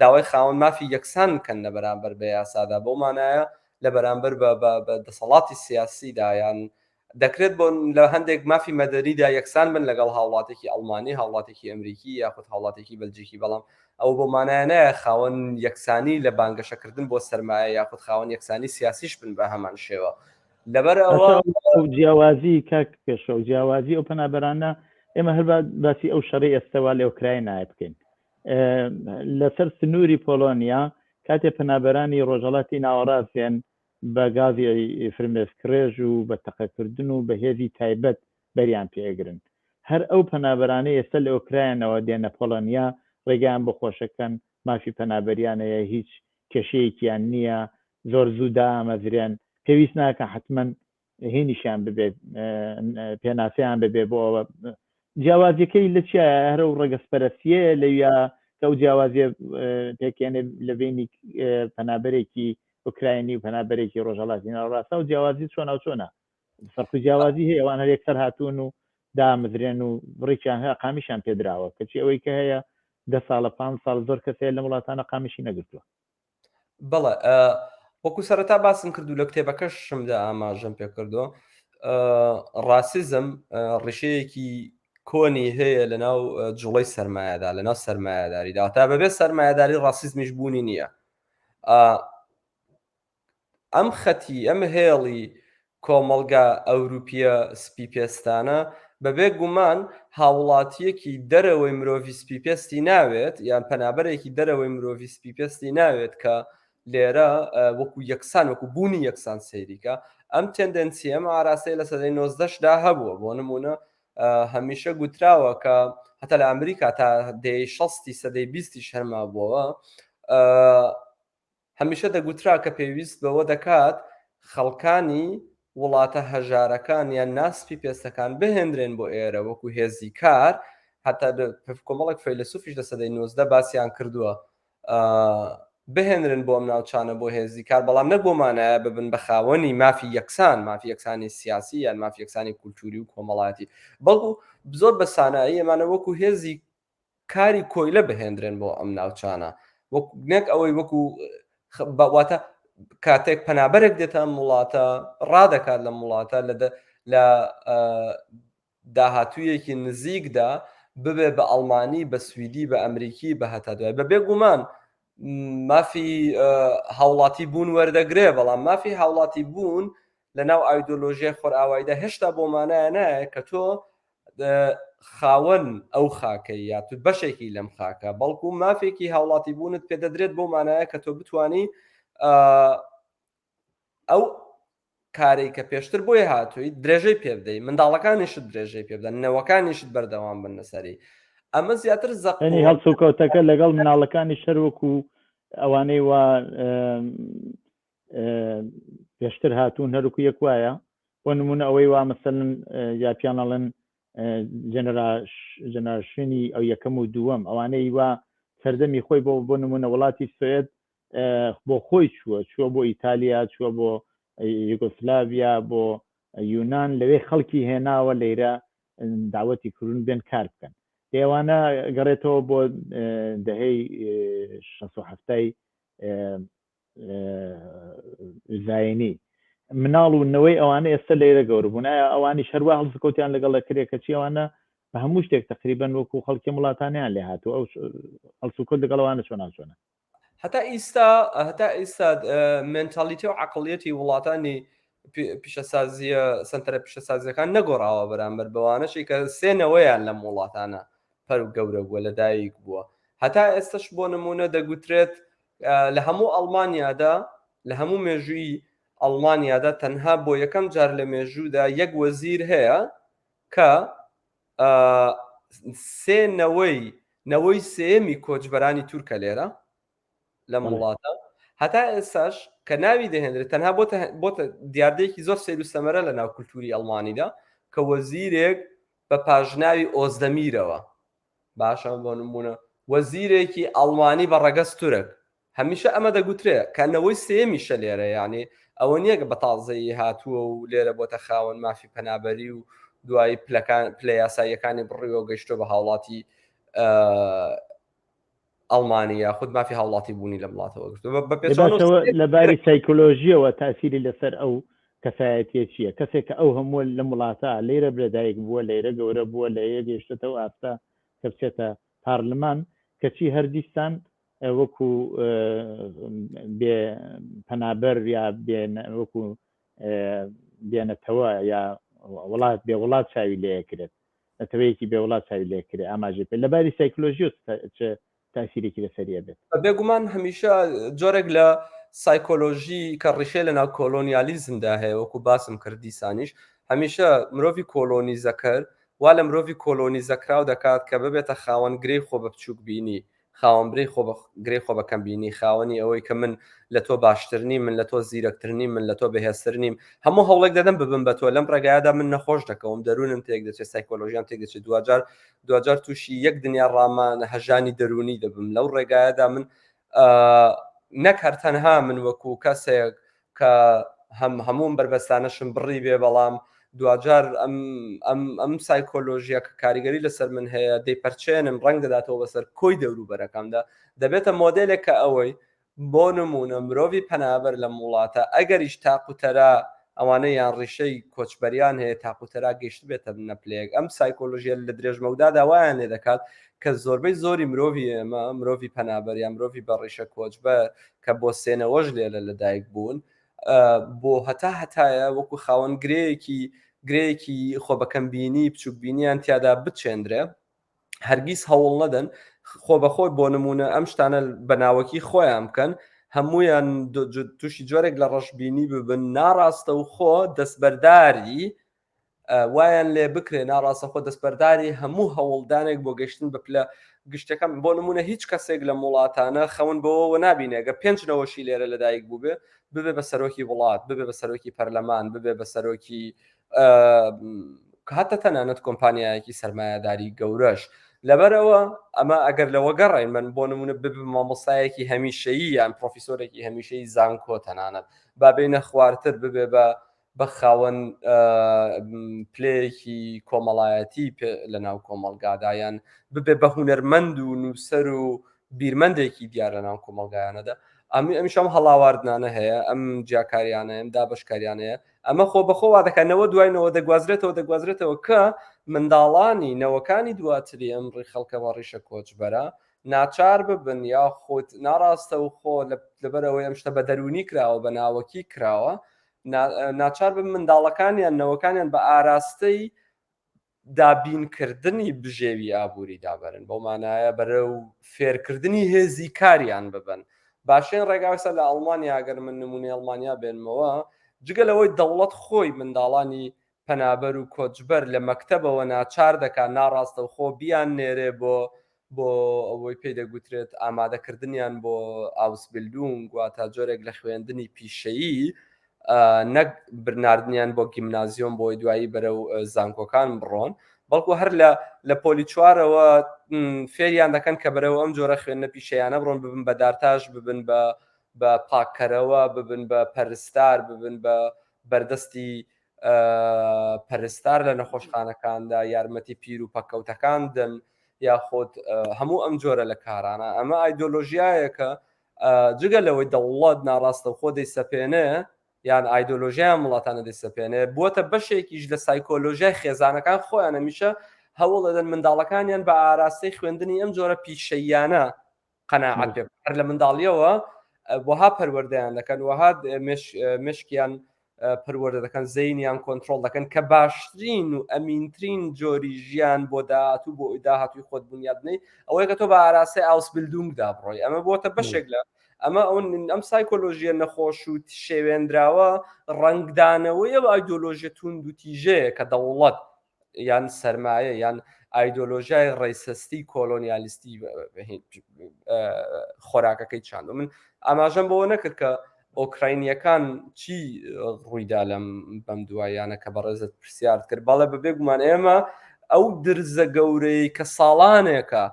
داوای خاوەن مافی یەکسان بکەن لە بەرامبەر بە یاسادا بەو مانایە لە بەرامبەر بە بە دەسەڵاتی سیاسیدا یان دەکرێت بۆ لە هەندێک مافی مەدەنیدا یەکسان بن لەگەڵ هاوڵاتێکی ئەڵمانی هاوڵاتێکی ئەمریکی یاخود هاوڵاتێکی بەلجیکی بەڵام ئەو بۆ مانایە نایە خاوەن یەکسانی لە بانگەشەکردن بۆ سەرمایە یاخود خاوەن یەکسانی سیاسیش بن بە هەمان شێوە لەبەر ئەوە جیاوازی کاک پێشەو جیاوازی ئەو پەنابەرانە ئێمە هەر باسی ئەو شەڕی ئێستەوا لە ئۆکراینایە بکەین لەسەر سنووری پۆلۆنیا کاتێ پەنابەرانی ڕۆژهەڵاتی ناوەڕاست دێن بە گازی فرمێسکڕێژ و بە تەقەکردن و بە هێزی تایبەت بەریان پێئەگرن. هەر ئەو پەنابەرانەی ئێستا لە ئۆکرایەنەوە دێنە پۆڵۆنیا ڕێگایان بۆ خۆشەکەن، مافی پەنابەریان هەیە، هیچ کێشەیەکیان نییە، زۆر زوو دائەمەزرێن، پێویست ناکا حەتمەن هینیشیان ببێت پێناسەیان ببێ بۆ ئەوە جیاوازیەکەی لە چیایە هەر ئەو ڕەگەزپەرستیەیە لەویا کە ئەو جیاوازیە پێکێنێ لە بینی پەنابەرێکی ئۆکراینی و پەنابەرێکی ڕۆژهەڵاتی ناوەڕاستە و جیاوازی چۆنا و چۆنە. فەرق و جیاوازی هەیە، ئەوان هەر یەکسەر هاتوون و دامەزرێن و بڕێکیان هەیە قامیشیان پێدراوە، کەچی ئەوەی کە هەیە 10 ساڵە 5 ساڵ زۆر کەس هەیە لەم وڵاتانە قامیشی نەگرتووە. بەڵێ وەکو سەرەتا باسم کردو لە کتێبەکەشمدا ئاماژەم پێ کردو ڕاسیزم ڕیشەیەکی کۆنی هەیە لە ناو جوڵەی سەرمایەدا لە ناو سەرمایەداریدا تا بەبێ سەرمایەداری ڕاسیزمیش بوونی نییە ئەم خەتی، ئەم هێڵی کۆمەڵگا ئەوروپییە سپیپێستانە، بەبێ گومان هاوڵاتییەکی دەرەوەی مرۆڤی سپیپێستی ناوێت، یان پەنابەرێکی دەرەوەی مرۆڤی سپیپێستی ناوێت کە لێرە وەکو یەکسان، وەکو بوونی یەکسان سەیری کا. ئەم تێندێنسییە، ئەم ئاراستەیە لە سەدەی نۆزدەشدا هەبووە. بۆ نموونە هەمیشە گوتراوە کە هەتا لە ئەمریکا تا دەیەی شەستی سەدەی بیستیش هەر مابووەوە، هەمیشە دەگوترا کە پێویست بەوە دەکات خەڵکانی وڵاتە هەژارەکان یان ناسپی پێستەکان بهێنرێن بۆ ئێرە وەکو هێزی کار، هەتا کۆمەڵێک فەیلەسوفیش لە سەدەی 19 باسیان کردووە بهێنرن بۆ ئەم ناوچانە بۆ هێزی کار، بەڵام نەک بۆ مانایە ببن بە خاوەنی مافی یەکسان، مافی یەکسانی سیاسی یان مافی یەکسانی کولتوری و کۆمەڵایەتی، بەڵکو زۆر بە سانایی ئەمانە وەکو هێزی کاری کۆیلە بهێندرێن بۆ ئەم ناوچانە وەک نەک ئەوەی وەکو واتە کاتێک پەنابەرێک دێتە ئەم وڵاتە ڕادەکات لەم وڵاتە لە لە داهاتوویەکی نزیکدا ببێ بە ئەڵمانی بە سویدی بە ئەمریکی بە هەتا دوای بە بێگومان مافی هاوڵاتی بوون وەردەگرێ بەڵام مافی هاوڵاتی بوون لە ناو ئایدۆلۆژیای خۆرئاواییدا هێشتا بۆ مانایە نایە کە تۆ خاوەن ئەو خاکەی یا تو بەشێکی لەم خاکە بەڵکو مافێکی هاوڵاتی بوونت پێدەدرێت بۆ مانایە کە تۆ بتانی ئەو کارێک کە پێشتر بۆی هاتووی درێژەی پێ بدەیت منداڵەکانیشت درێژەی پێ بدەن نەوەکانیشت بەردەوام بن لەسەری ئەمە زیاتر زەقنی هەڵسوکەوتەکە لەگەڵ مناڵەکانی شەروەکو ئەوانەی وا پێشتر هاتوون هەروکو یەک وایە بۆ نمونە ئەوەی وا مەسەلەن یا پیان ئەڵێن جەنەراشنی ئەو یەکەم و دووەم ئەوانەی وا سەردەمی خۆی بۆ بۆ نمونە وڵاتی سوێد بۆ خۆی چووە چووە بۆ ئیتالیا چووە بۆ یوگۆسلاڤیا بۆ یونان لەوێ خەڵکی هێناوە لەیرە داوەتی کردون بێن کار بکەن ئێوانە گەڕێتەوە بۆ دەهەی 1970 زایینی مناڵ و نەوەی ئەوانە ئێستا لێرە گەورە بوون ئایا ئەوانیش هەروە هەڵسکەوتیان لەگەڵ دەکرێت کەچی ئەوانە بە هەموو شتێک تقریبن وەکو خەڵکی وڵاتانیان لێ هاتوو ئەو هەڵسوکەوت لەگەڵ ئەوانە چۆن چۆنە هەتا ئیستا هەتا ئیستا mentality و عقلیەتی وڵاتانی پیشەسازیە سنتەرە پیشەسازیەکان نەگۆڕاوە بەرامبەر بەوانەشی کە سێنەوەیان لەم وڵاتانە پەر گەورە بووە لە دایک بووە هەتا ئێستش بۆ نمونە دەگوترێت لە هەموو ئەڵمانیادا لە هەموو مێژووی ئەڵمانیادا تەنها بۆ یەکەم جار لە مێژوودا یەک وەزیر هەیە کە سێ نەوەی نەوەی سێمی کۆچبەرانی تورکە لێرە لەم وڵاتە هەتا ئێستاش کە ناوی دەهێنرێت تەنها بۆتە بۆتە دیاردەیەکی زۆر سەیر و سەمەرە لە ناو کولتوری ئەڵمانیدا کە وەزیرێک بە پاژناوی ئۆزدەمیرەوە باشە بۆ نمونە وەزیرێکی ئەڵمانی بە ڕەگەز تورک هەمیشە ئەمە دەگوترێ کە نەوەی سێمیشە لێرە یعنی ئەوە نییە کە بە تازەیی هاتووە و لێرە بۆتە خاوەن مافی پەنابەری و دوایی پلەکان پلە یاساییەکانی بڕیوە گەیشتۆ بە هاوڵاتی ئەڵمانی یاخود مافی هاوڵاتی بوونی لەم وڵاتەوە گرتووە بە پێچەوانەوە لە باری سایکۆلۆژیەوە تاسیری لەسەر ئەو کەسایەتیە چییە کەسێک کە ئەو هەمووە لەم وڵاتە لێرە لەدایک بووە لێرە گەورە بووە لەیە گەیشتەوە ئاستە کە بچێتە پارلمان کەچی هەردیستان وەکو بێ پەنابەر یا بێ وەکو بێنەتەوە یا وڵات بێ وڵات چاوی لێکرێت نەتەوەیەکی بێ وڵات چاوی لێ کرێ ئاماژەی پێ لەباری سایکلۆژیەوە چ تاسیرێکی لەسەری ئەبێت؟ بێگومان هەمیشە جۆرێک لە سایکۆلۆژی کە ڕیشەی لەناو کۆلۆنیالیزمدا هەیە وەکو باسم کرد دیسانیش هەمیشە مرۆڤی کۆلۆنیزەکەر وا لە مرۆڤی کۆلۆنیزەکراو دەکات کە ببێتە خاوەن گرێی خۆ بە بچووک بینی خاوەن برێی خۆ بە گرێی خۆ بە کەم بینی، خاوەنی ئەوەی کە من لە تۆ باشتر نیم، من لە تۆ زیرەکتر نیم، من لە تۆ بەهێزتر نیم، هەموو هەوڵێک دەدەم ببم بە تۆ، لەم ڕێگایەدا من نەخۆش دەکەوم، دەروونم تێک دەچێت، سایکۆلۆژیام تێک دەچێت، دواجار دواجار تووشی یەک دنیا ڕامان هەژانی دەروونی دەبم، لەو ڕێگایەدا من نەک هەر تەنها من وەکوو کەسێک کە. هەم هەمووم بەربەستانەشم بڕی بێ بەڵام دواجار ئەم ئەم ئەم سایکۆلۆژیە کە کاریگەری لەسەر من هەیە دەیپەرچێنم ڕەنگ دەداتەوە بەسەر کۆی دەوروبەرەکەمدا دەبێتە مۆدێلێک کە ئەوەی بۆ نموونە مرۆڤی پەنابەر لەم وڵاتە ئەگەریش تاق و تەرا ئەوانەی یان ڕیشەی کۆچبەریان هەیە تاق و تەرا گەیشتبێتە بنە پلەیەک ئەم سایکۆلۆژیە لە درێژمەودادا وایان لێ دەکات کە زۆربەی زۆری مرۆڤی ئێمە مرۆڤی پەنابەر یان مرۆڤی بە ڕیشە کۆچبەر کە بۆ سێنەوەش لێرە لەدایک بوون بۆ هەتا هەتایە وەکو خاوەن گرەیەکی گرەیەکی خۆ بەکەمبینی بچووکبینیان تیادا بچێندرێ هەرگیز هەوڵ نەدەن خۆ بەخۆی بۆ نمونە ئەم شتانە بە ناوەکی خۆیان بکەن هەمویان تووشی جۆرێک لە ڕەشبینی ببن ناڕاستە و خۆ دەستبەرداری وایان لێ بکرێ ناڕاستەخۆ دەستبەرداری هەموو هەوڵدانێک بۆ گەشتن بە پلە گشتەکەم بۆ نمونە هیچ کەسێک لە وڵاتانە خەون بەوەوە نابینێ گە پێنج نەوەشی لێرە لەدایک بووبێ ببێ بە سەرۆکی وڵات ببێ بە سەرۆکی پەرلەمان ببێ بە سەرۆکی هەتا تەنانەت کۆمپانیایەکی سەرمایەداری گەورەش لەبەرەوە ئەمە ئەگەر لەوە گەڕین من بۆ نمونە ببم مامۆستایەکی هەمیشەیی یان پرۆفیسۆرێکی هەمیشەی زانکۆ تەنانەت بابینە خوارتر ببێ بە بە خاوەن پلەیەکی کۆمەڵایەتی لە ناو کۆمەڵگادا یان ببێ بە هونەرمەند و نووسەر و بیرمەندێکی دیار لە ناو کۆمەڵگایانەدا ئەمی ئەمیشەم هەڵاواردنانە هەیە ئەم جیاکاریانە ئەم دابشکاریانەیە ئەمە خۆ بەخۆ وا دەکات نەوە دوای نەوە دەگوازرێتەوە دەگوازرێتەوە کە منداڵانی نەوەکانی دواتری ئەم ڕی خەڵکە بە ڕیشە کۆچبەرە ناچار ببن یاخود ناڕاستەوخۆ لەبەرئەوەی ئەم شتە بە دەروونی کراوە بە ناوەکی کراوە ناچار بن منداڵەکانیان نەوەکانیان بە ئاراستەی دابینکردنی بژێوی ئابووری دابەرن بەو مانایە بەرەو فێرکردنی هێزی کاریان ببن باشترین ڕێگاوسە لە ئەڵمانیا گەر من نمونەی ئەڵمانیا بێنمەوە جگە لەوەی دەوڵەت خۆی منداڵانی پەنابەر و کۆچبەر لە مەکتەبەوە ناچار دەکات ناڕاستەوخۆ بیان نێرێ بۆ بۆ ئەوەی پێی دەگوترێت ئامادەکردنیان بۆ Ausbildung واتە جۆرێک لە خوێندنی پیشەیی نەک برناردنیان بۆ Gymnasium بۆی دوایی بەرەو زانکۆکان بڕۆن بەڵکو هەر لە لە پۆلی چوارەوە فێریان دەکەن کە بەرەو ئەم جۆرە خوێندنە پیشەیانە بڕۆن ببن بە دارتاش ببن بە بە پاککەرەوە ببن بە پەرستار ببن بە بەردەستی پەرستار لە نەخۆشخانەکاندا یارمەتی پیر و پەککەوتەکان دەن یاخود هەموو ئەم جۆرە لە کارانە ئەمە ئایدۆلۆژیایەکە جگە لەوەی دەوڵەت ناڕاستەوخۆ دەیسەپێنێ یان ئایدۆلۆژیان وڵاتانە دەیسەپێنێ بووەتە بەشێکیش لە سایکۆلۆژیای خێزانەکان خۆیان هەمیشە هەوڵ دەدەن منداڵەکانیان بە ئاراستەی خوێندنی ئەم جۆرە پیشەییانە قەناعەت پێ هەر لە منداڵیەوە وەها پەروەردەیان دەکەن وەها مشکیان پەروەردە دەکەن زەینیان کۆنتترۆل دەکەن کە باشترین و ئەمینترین جۆری ژیان بۆ داهاتوو بۆ داهاتوی خۆت بنیادنەی ئەوەیە کە تۆ بە ئاراستەی Ausbildung دا بڕۆی ئەمە بۆتە بەشێک لە ئەمە ئەو ئەم سایکۆلۆژیە نەخۆش و شێوێنراوە ڕەنگدانەوەی ئەو ئایدۆلۆژیە توند و تیژەیە کە دەوڵەت یان سەرمایە یان ئایدۆلۆژیای ڕیسستی کۆلۆنیالیستی خۆراکەکەی چاندو من ئاماژەم بەوە نەکرد کە ئۆکراینیەکان چی ڕوویدا لەم بەم دواییانە کە بەڕێزت پرسیارت کرد بەڵێ بە بێگومان ئێمە ئەو درزە گەورەی کە ساڵانێکە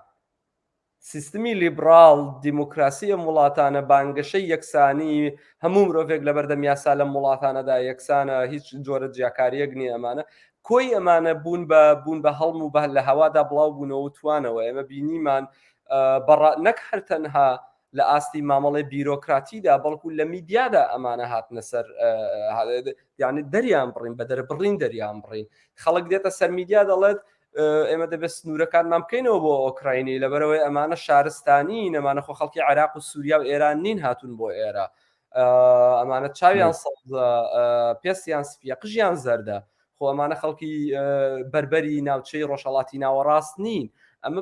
سیستمی لیبڕاڵ دیموکراسی ئەم وڵاتانە بانگەشەی یەکسانی هەموو مرۆڤێک لەبەردەم یاسا لەم وڵاتانەدا یەکسانە هیچ جۆرە جیاکاریەک نییە ئەمانە کۆی ئەمانە بوون بە بوون بە هەڵم و بە لە هەوادا بڵاو بوونەوە و توانەوە ئێمە بینیمان بەڕا نەک هەر تەنها لە ئاستی مامەڵەی بیرۆکراتیدا بەڵکو لە میدیادا ئەمانە هاتنە سەر یعنی دەریان بڕین بە دەربڕین دەریان بڕین خەڵک دێتە سەر میدیا دەڵێت ئێمە دەبێت سنوورەکانمان بکەینەوە بۆ ئۆکراینی لەبەرەوەی ئەمانە شارستانی نەمانە خۆ خەڵکی عێراق و سووریا و ئێران نین هاتوون بۆ ئێرە ئەمانە چاویان سەوزە پێستیان سپیە قژیان زەردە خۆ ئەمانە خەڵکی بەربەری ناوچەی ڕۆژهەڵاتی ناوەڕاست نین ئەمە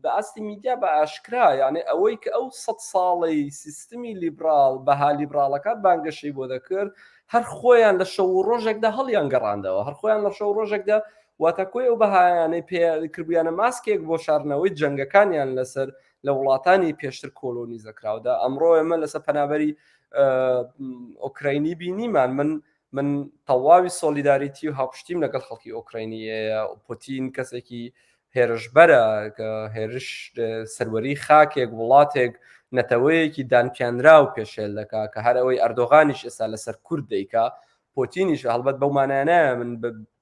بە ئاستی میدیا بە ئاشکرا یانێ ئەوەی کە ئەو سە ساڵەی سیستمی لیبراڵ بەها لیبراڵەکان بانگەشەی بۆ دەکرد هەر خۆیان لە شەو و ڕۆژێکدا هەڵیان گەڕاندەوە هەر خۆیان لە شەو ڕۆژێکدا واتە کۆی ئەو بەهایانەی پێ کردبوویانە ماسکێک بۆ شاردنەوەی جەنگەکانیان لەسەر لە وڵاتانی پێشتر کۆلۆنیزەکراودا ئەمڕۆ ئێمە لەسەر پەنابەری ئۆکراینی بینیمان من من تەواوی solidarity و هاوپشتیم لەگەڵ خەڵکی ئۆکراینی هەیە پوتین کەسێکی هێرشبەرە کە هێرش سەروەری خاکێک وڵاتێک نەتەوەیەکی دانپیانراو پێشێل دەکا کە هەر ئەوەی ئەردۆغانیش ئێستا لەسەر کورد دەیکا پۆتینیش هەڵبەت بەو مانایە من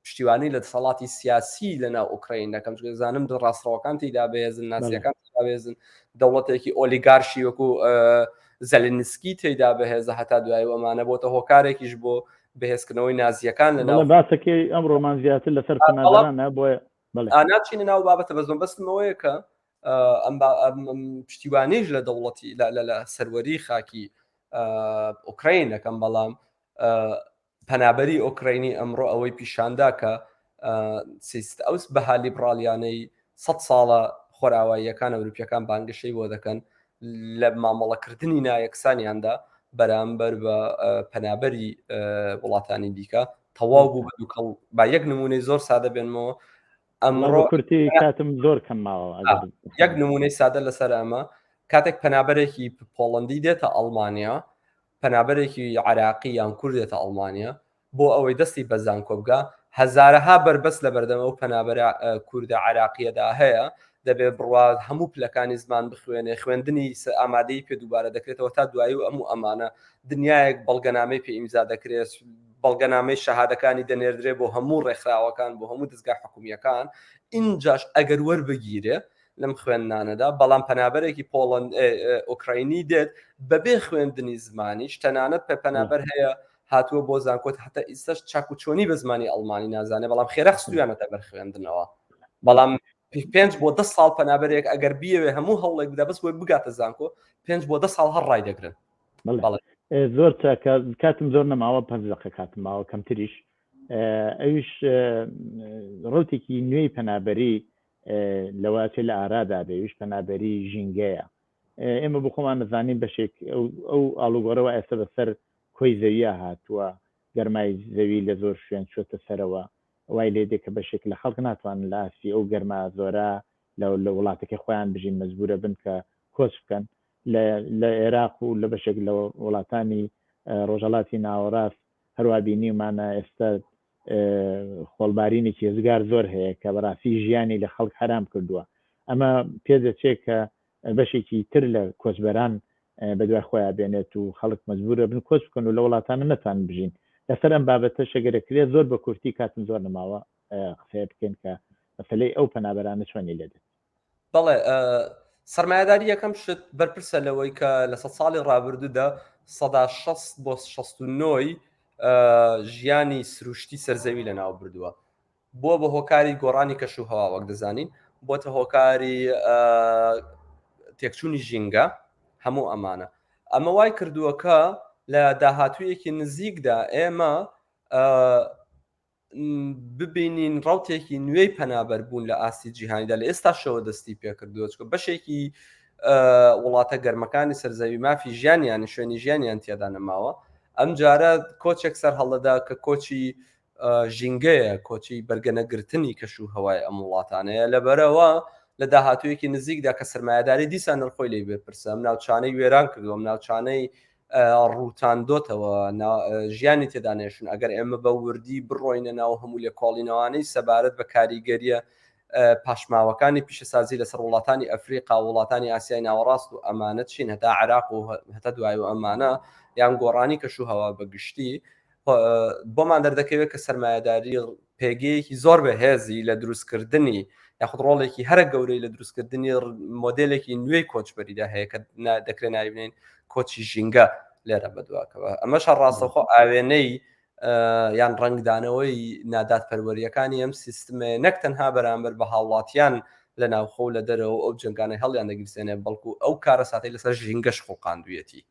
پشتیوانی لە دەسەڵاتی سیاسی لە ناو ئۆکراین دەکەم چونکە دەزانم ڕاستڕەوەکان تێیدا بەهێزن نازیەکان تێیدا بەهێزن دەوڵەتێکی ئۆلیگارشی وەکو زەلنسکی تێیدا بەهێزە هەتا دوای ئەمانە بۆتە هۆکارێکیش بۆ بەهێزکردنەوەی نازیەکان لە ناو باسەکەی ئەم ڕۆمان زیاتر لەسەر پەنابەرانە بۆیە ناچینە ناو بابەتە بەس مەبەستمەوەیە کە ئەم پشتیوانیش لە دەوڵەتی لە سەروەری خاکی ئۆکراین دەکەم بەڵام پەنابەری ئۆکراینی ئەمڕۆ ئەوەی پیشاندا کە سیست ئەو بەها لیبرالیانەی سە ساڵە خۆراواییەکان ئەوروپیەکان بانگەشەی بۆ دەکەن لە مامەڵەکردنی نایەکسانیاندا بەرامبەر بە پەنابەری وڵاتانی دیکە تەواو بوو بە دووکەڵ با یەک نمونەی زۆر سادە بێنمەوە ئەمڕۆ کورتی کاتم زۆر کەم ماوە یەک نمونەی سادە لەسەر ئەمە کاتێک پەنابەرێکی پۆڵندی دێتە ئەڵمانیا پەنابەرێکی عراقی یان کورد دێتە ئەڵمانیا بۆ ئەوەی دەستی بە زانکۆ بگا، هەزارەها بەربەست لەبەردەم ئەو پەنابەرە کوردە عێراقییەدا هەیە، دەبێ بڕوات هەموو پلەکانی زمان بخوێنێ، خوێندنی ئامادەیی پێ دووبارە دەکرێتەوە تا دوایی و ئەم و ئەمانە، دنیایەک بەڵگەنامەی پێ ئیمزا دەکرێت، بەڵگەنامەی شەهادەکانی دەنێردرێ بۆ هەموو ڕێکخراوەکان، بۆ هەموو دەزگا حکومییەکان، ئینجاش ئەگەر وەربگیرێ لەم خوێندنانەدا، بەڵام پەنابەرێکی پۆڵەند ئۆکراینی دێت بەبێ خوێندنی زمانیش، تەنانەت پەنابەر هەیە هاتووە بۆ زانکۆ هەتا ئیستاش چاک و چۆنی بە زمانی ئەڵمانی نازانێ بەڵام خێرا خستویانەتە بەر خوێندنەوە بەڵام پێنج بۆ دە ساڵ پەنابەرێک ئەگەر بیەوێ هەموو هەوڵێک بدا بەس بۆی بگاتە زانکۆ پێنج بۆ دە ساڵ هەر ڕای دەگرن زۆر چاکە کاتم زۆر نەماوە پێنج دقە کاتم ماوە کەمتریش ئەویش ڕوتێکی نوێی پەنابەری لەوە چێ لە ئارادا بێ ئەویش پەنابەری ژینگەیە ئێمە بۆ خۆمان دەزانین بەشێک ئەو ئاڵوگۆڕەوە ئێستا بەسەر کۆی زەوییا هاتووە، گەرمای زەوی لە زۆر شوێن چۆتە سەرەوە، وای لێ دێ کە بەشێک لە خەڵک ناتوانن لە ئاستی ئەو گەرما زۆرە لە لە وڵاتەکەی خۆیان بژین، مەجبوورە بن کە کۆچ بکەن. لە لە ئێراق و لە بەشێک لە وڵاتانی ڕۆژهەڵاتی ناوەڕاست هەروا بینیومانە ئێستا خۆڵبارینێکی هێزگار زۆر هەیە کە بەڕاستی ژیانی لە خەڵک حەرام کردووە. ئەمە پێدەچێ کە بەشێکی تر لە کۆچبەران بەدوای خۆیان بێنێت و خەڵک مەجبورە بن کۆچ بکەن و لە وڵاتانە نەتوانن بژین. لەسەر ئەم بابەتەش ئەگەر ئەکرێت زۆر بە کورتی کاتم زۆر نەماوە قسەیە بکەین کە مەسەلەی ئەو پەنابەرانە چۆنی لێ دێت. بەڵێ سەرمایەداری یەکەم شت بەرپرسە لەوەی کە لە سەد ساڵی ڕابردوودا 600 بۆ 69 ژیانی سروشتی سەرزەوی لەناو بردووە. بووە بە هۆکاری گۆڕانی کەش و هەوا وەک دەزانین بۆتە هۆکاری تێکچوونی ژینگە هەموو ئەمانە ئەمە وای کردووە کە لە داهاتوویەکی نزیکدا ئێمە ببینین ڕوتێکی نوێی پەنابەر بوون لە ئاستی جیهانیدا لە ئێستاشەوە دەستی پێکردووە چکە بەشێکی وڵاتە گەرمەکانی سەرزەوی مافی ژیانیان شوێنی ژیانیان تێدا نەماوە ئەم جارە کۆچێک سەر هەڵدەدا کە کۆچی ژینگەیە، کۆچی بەرگەنەگرتنی کەش و هەوای ئەم وڵاتانەیە، لەبەرئەوە لە داهاتوویەکی نزیکدا کە سەرمایەداری دیسان هەر خۆی لێی بەرپرسە، ئەم ناوچانەی وێران کردووە، ئەم ناوچانەی ڕووتاندۆتەوە، ژیانی تێدا نێشون، ئەگەر ئێمە بە وردی بڕۆینە ناو هەموو لێکۆڵینەوانەی سەبارەت بە کاریگەرییە پاشماوەکانی پیشەسازی لەسەر وڵاتانی ئەفریقا و وڵاتانی ئاسیای ناوەڕاست و ئەمانە چین هەتا عێراق و هەتا دوای و ئەمانە یان گۆڕانی کەش و هەوا بە گشتی بۆمان دەردەکەوێت کە سەرمایەداری پێگەیەکی زۆر بەهێزی لە دروستکردنی یاخود ڕۆڵێکی هەرە گەورەی لە دروستکردنی مۆدلێکی نوێی کۆچبەریدا هەیە کە دەکرێت ناوی بنێین کۆچی ژینگە لێرە بەدواکەوە ئەمەش هەر ڕاستەوخۆ ئاوێنەی یان ڕەنگدانەوەی نادادپەروەریەکانی ئەم سیستمێ نەک تەنها بەرامبەر بە هاوڵاتیان لە ناوخۆ و لە دەرەوە ئەو جنگانەی هەڵیان دەگیرسێنێ بەڵکو ئەو کارەساتەی لەسەر ژینگەش خوڵقاندویەتی.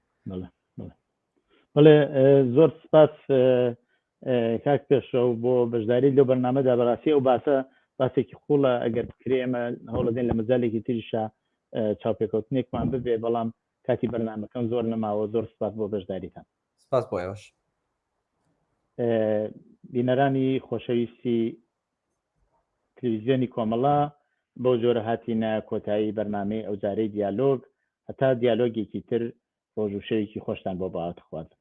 بەڵێ زۆر سپاس کاک پێشڕەو بۆ بەشداری لەو بەرنامەدا بەڕاستی ئەو باسە باسێکی قوڵە ئەگەر بکرێ ئێمە هەوڵەدەین لە مەجالێکی تریشا چاوپێکەوتنێکمان ببێ بەڵام کاتی بەرنامەکەم زۆر نەماوە زۆر سپاس بۆ بەشداریتان سپاس بۆ ئێوەش بینەرانی خۆشەویستی تلویزیۆنی کۆمەڵە بەو جۆرە هاتینە کۆتایی بەرنامەی ئەوجارەی دیالۆگ هەتا دیالۆگێکی تر ڕۆژ و شەوێکی خۆشتان بۆ باوەتخوازم.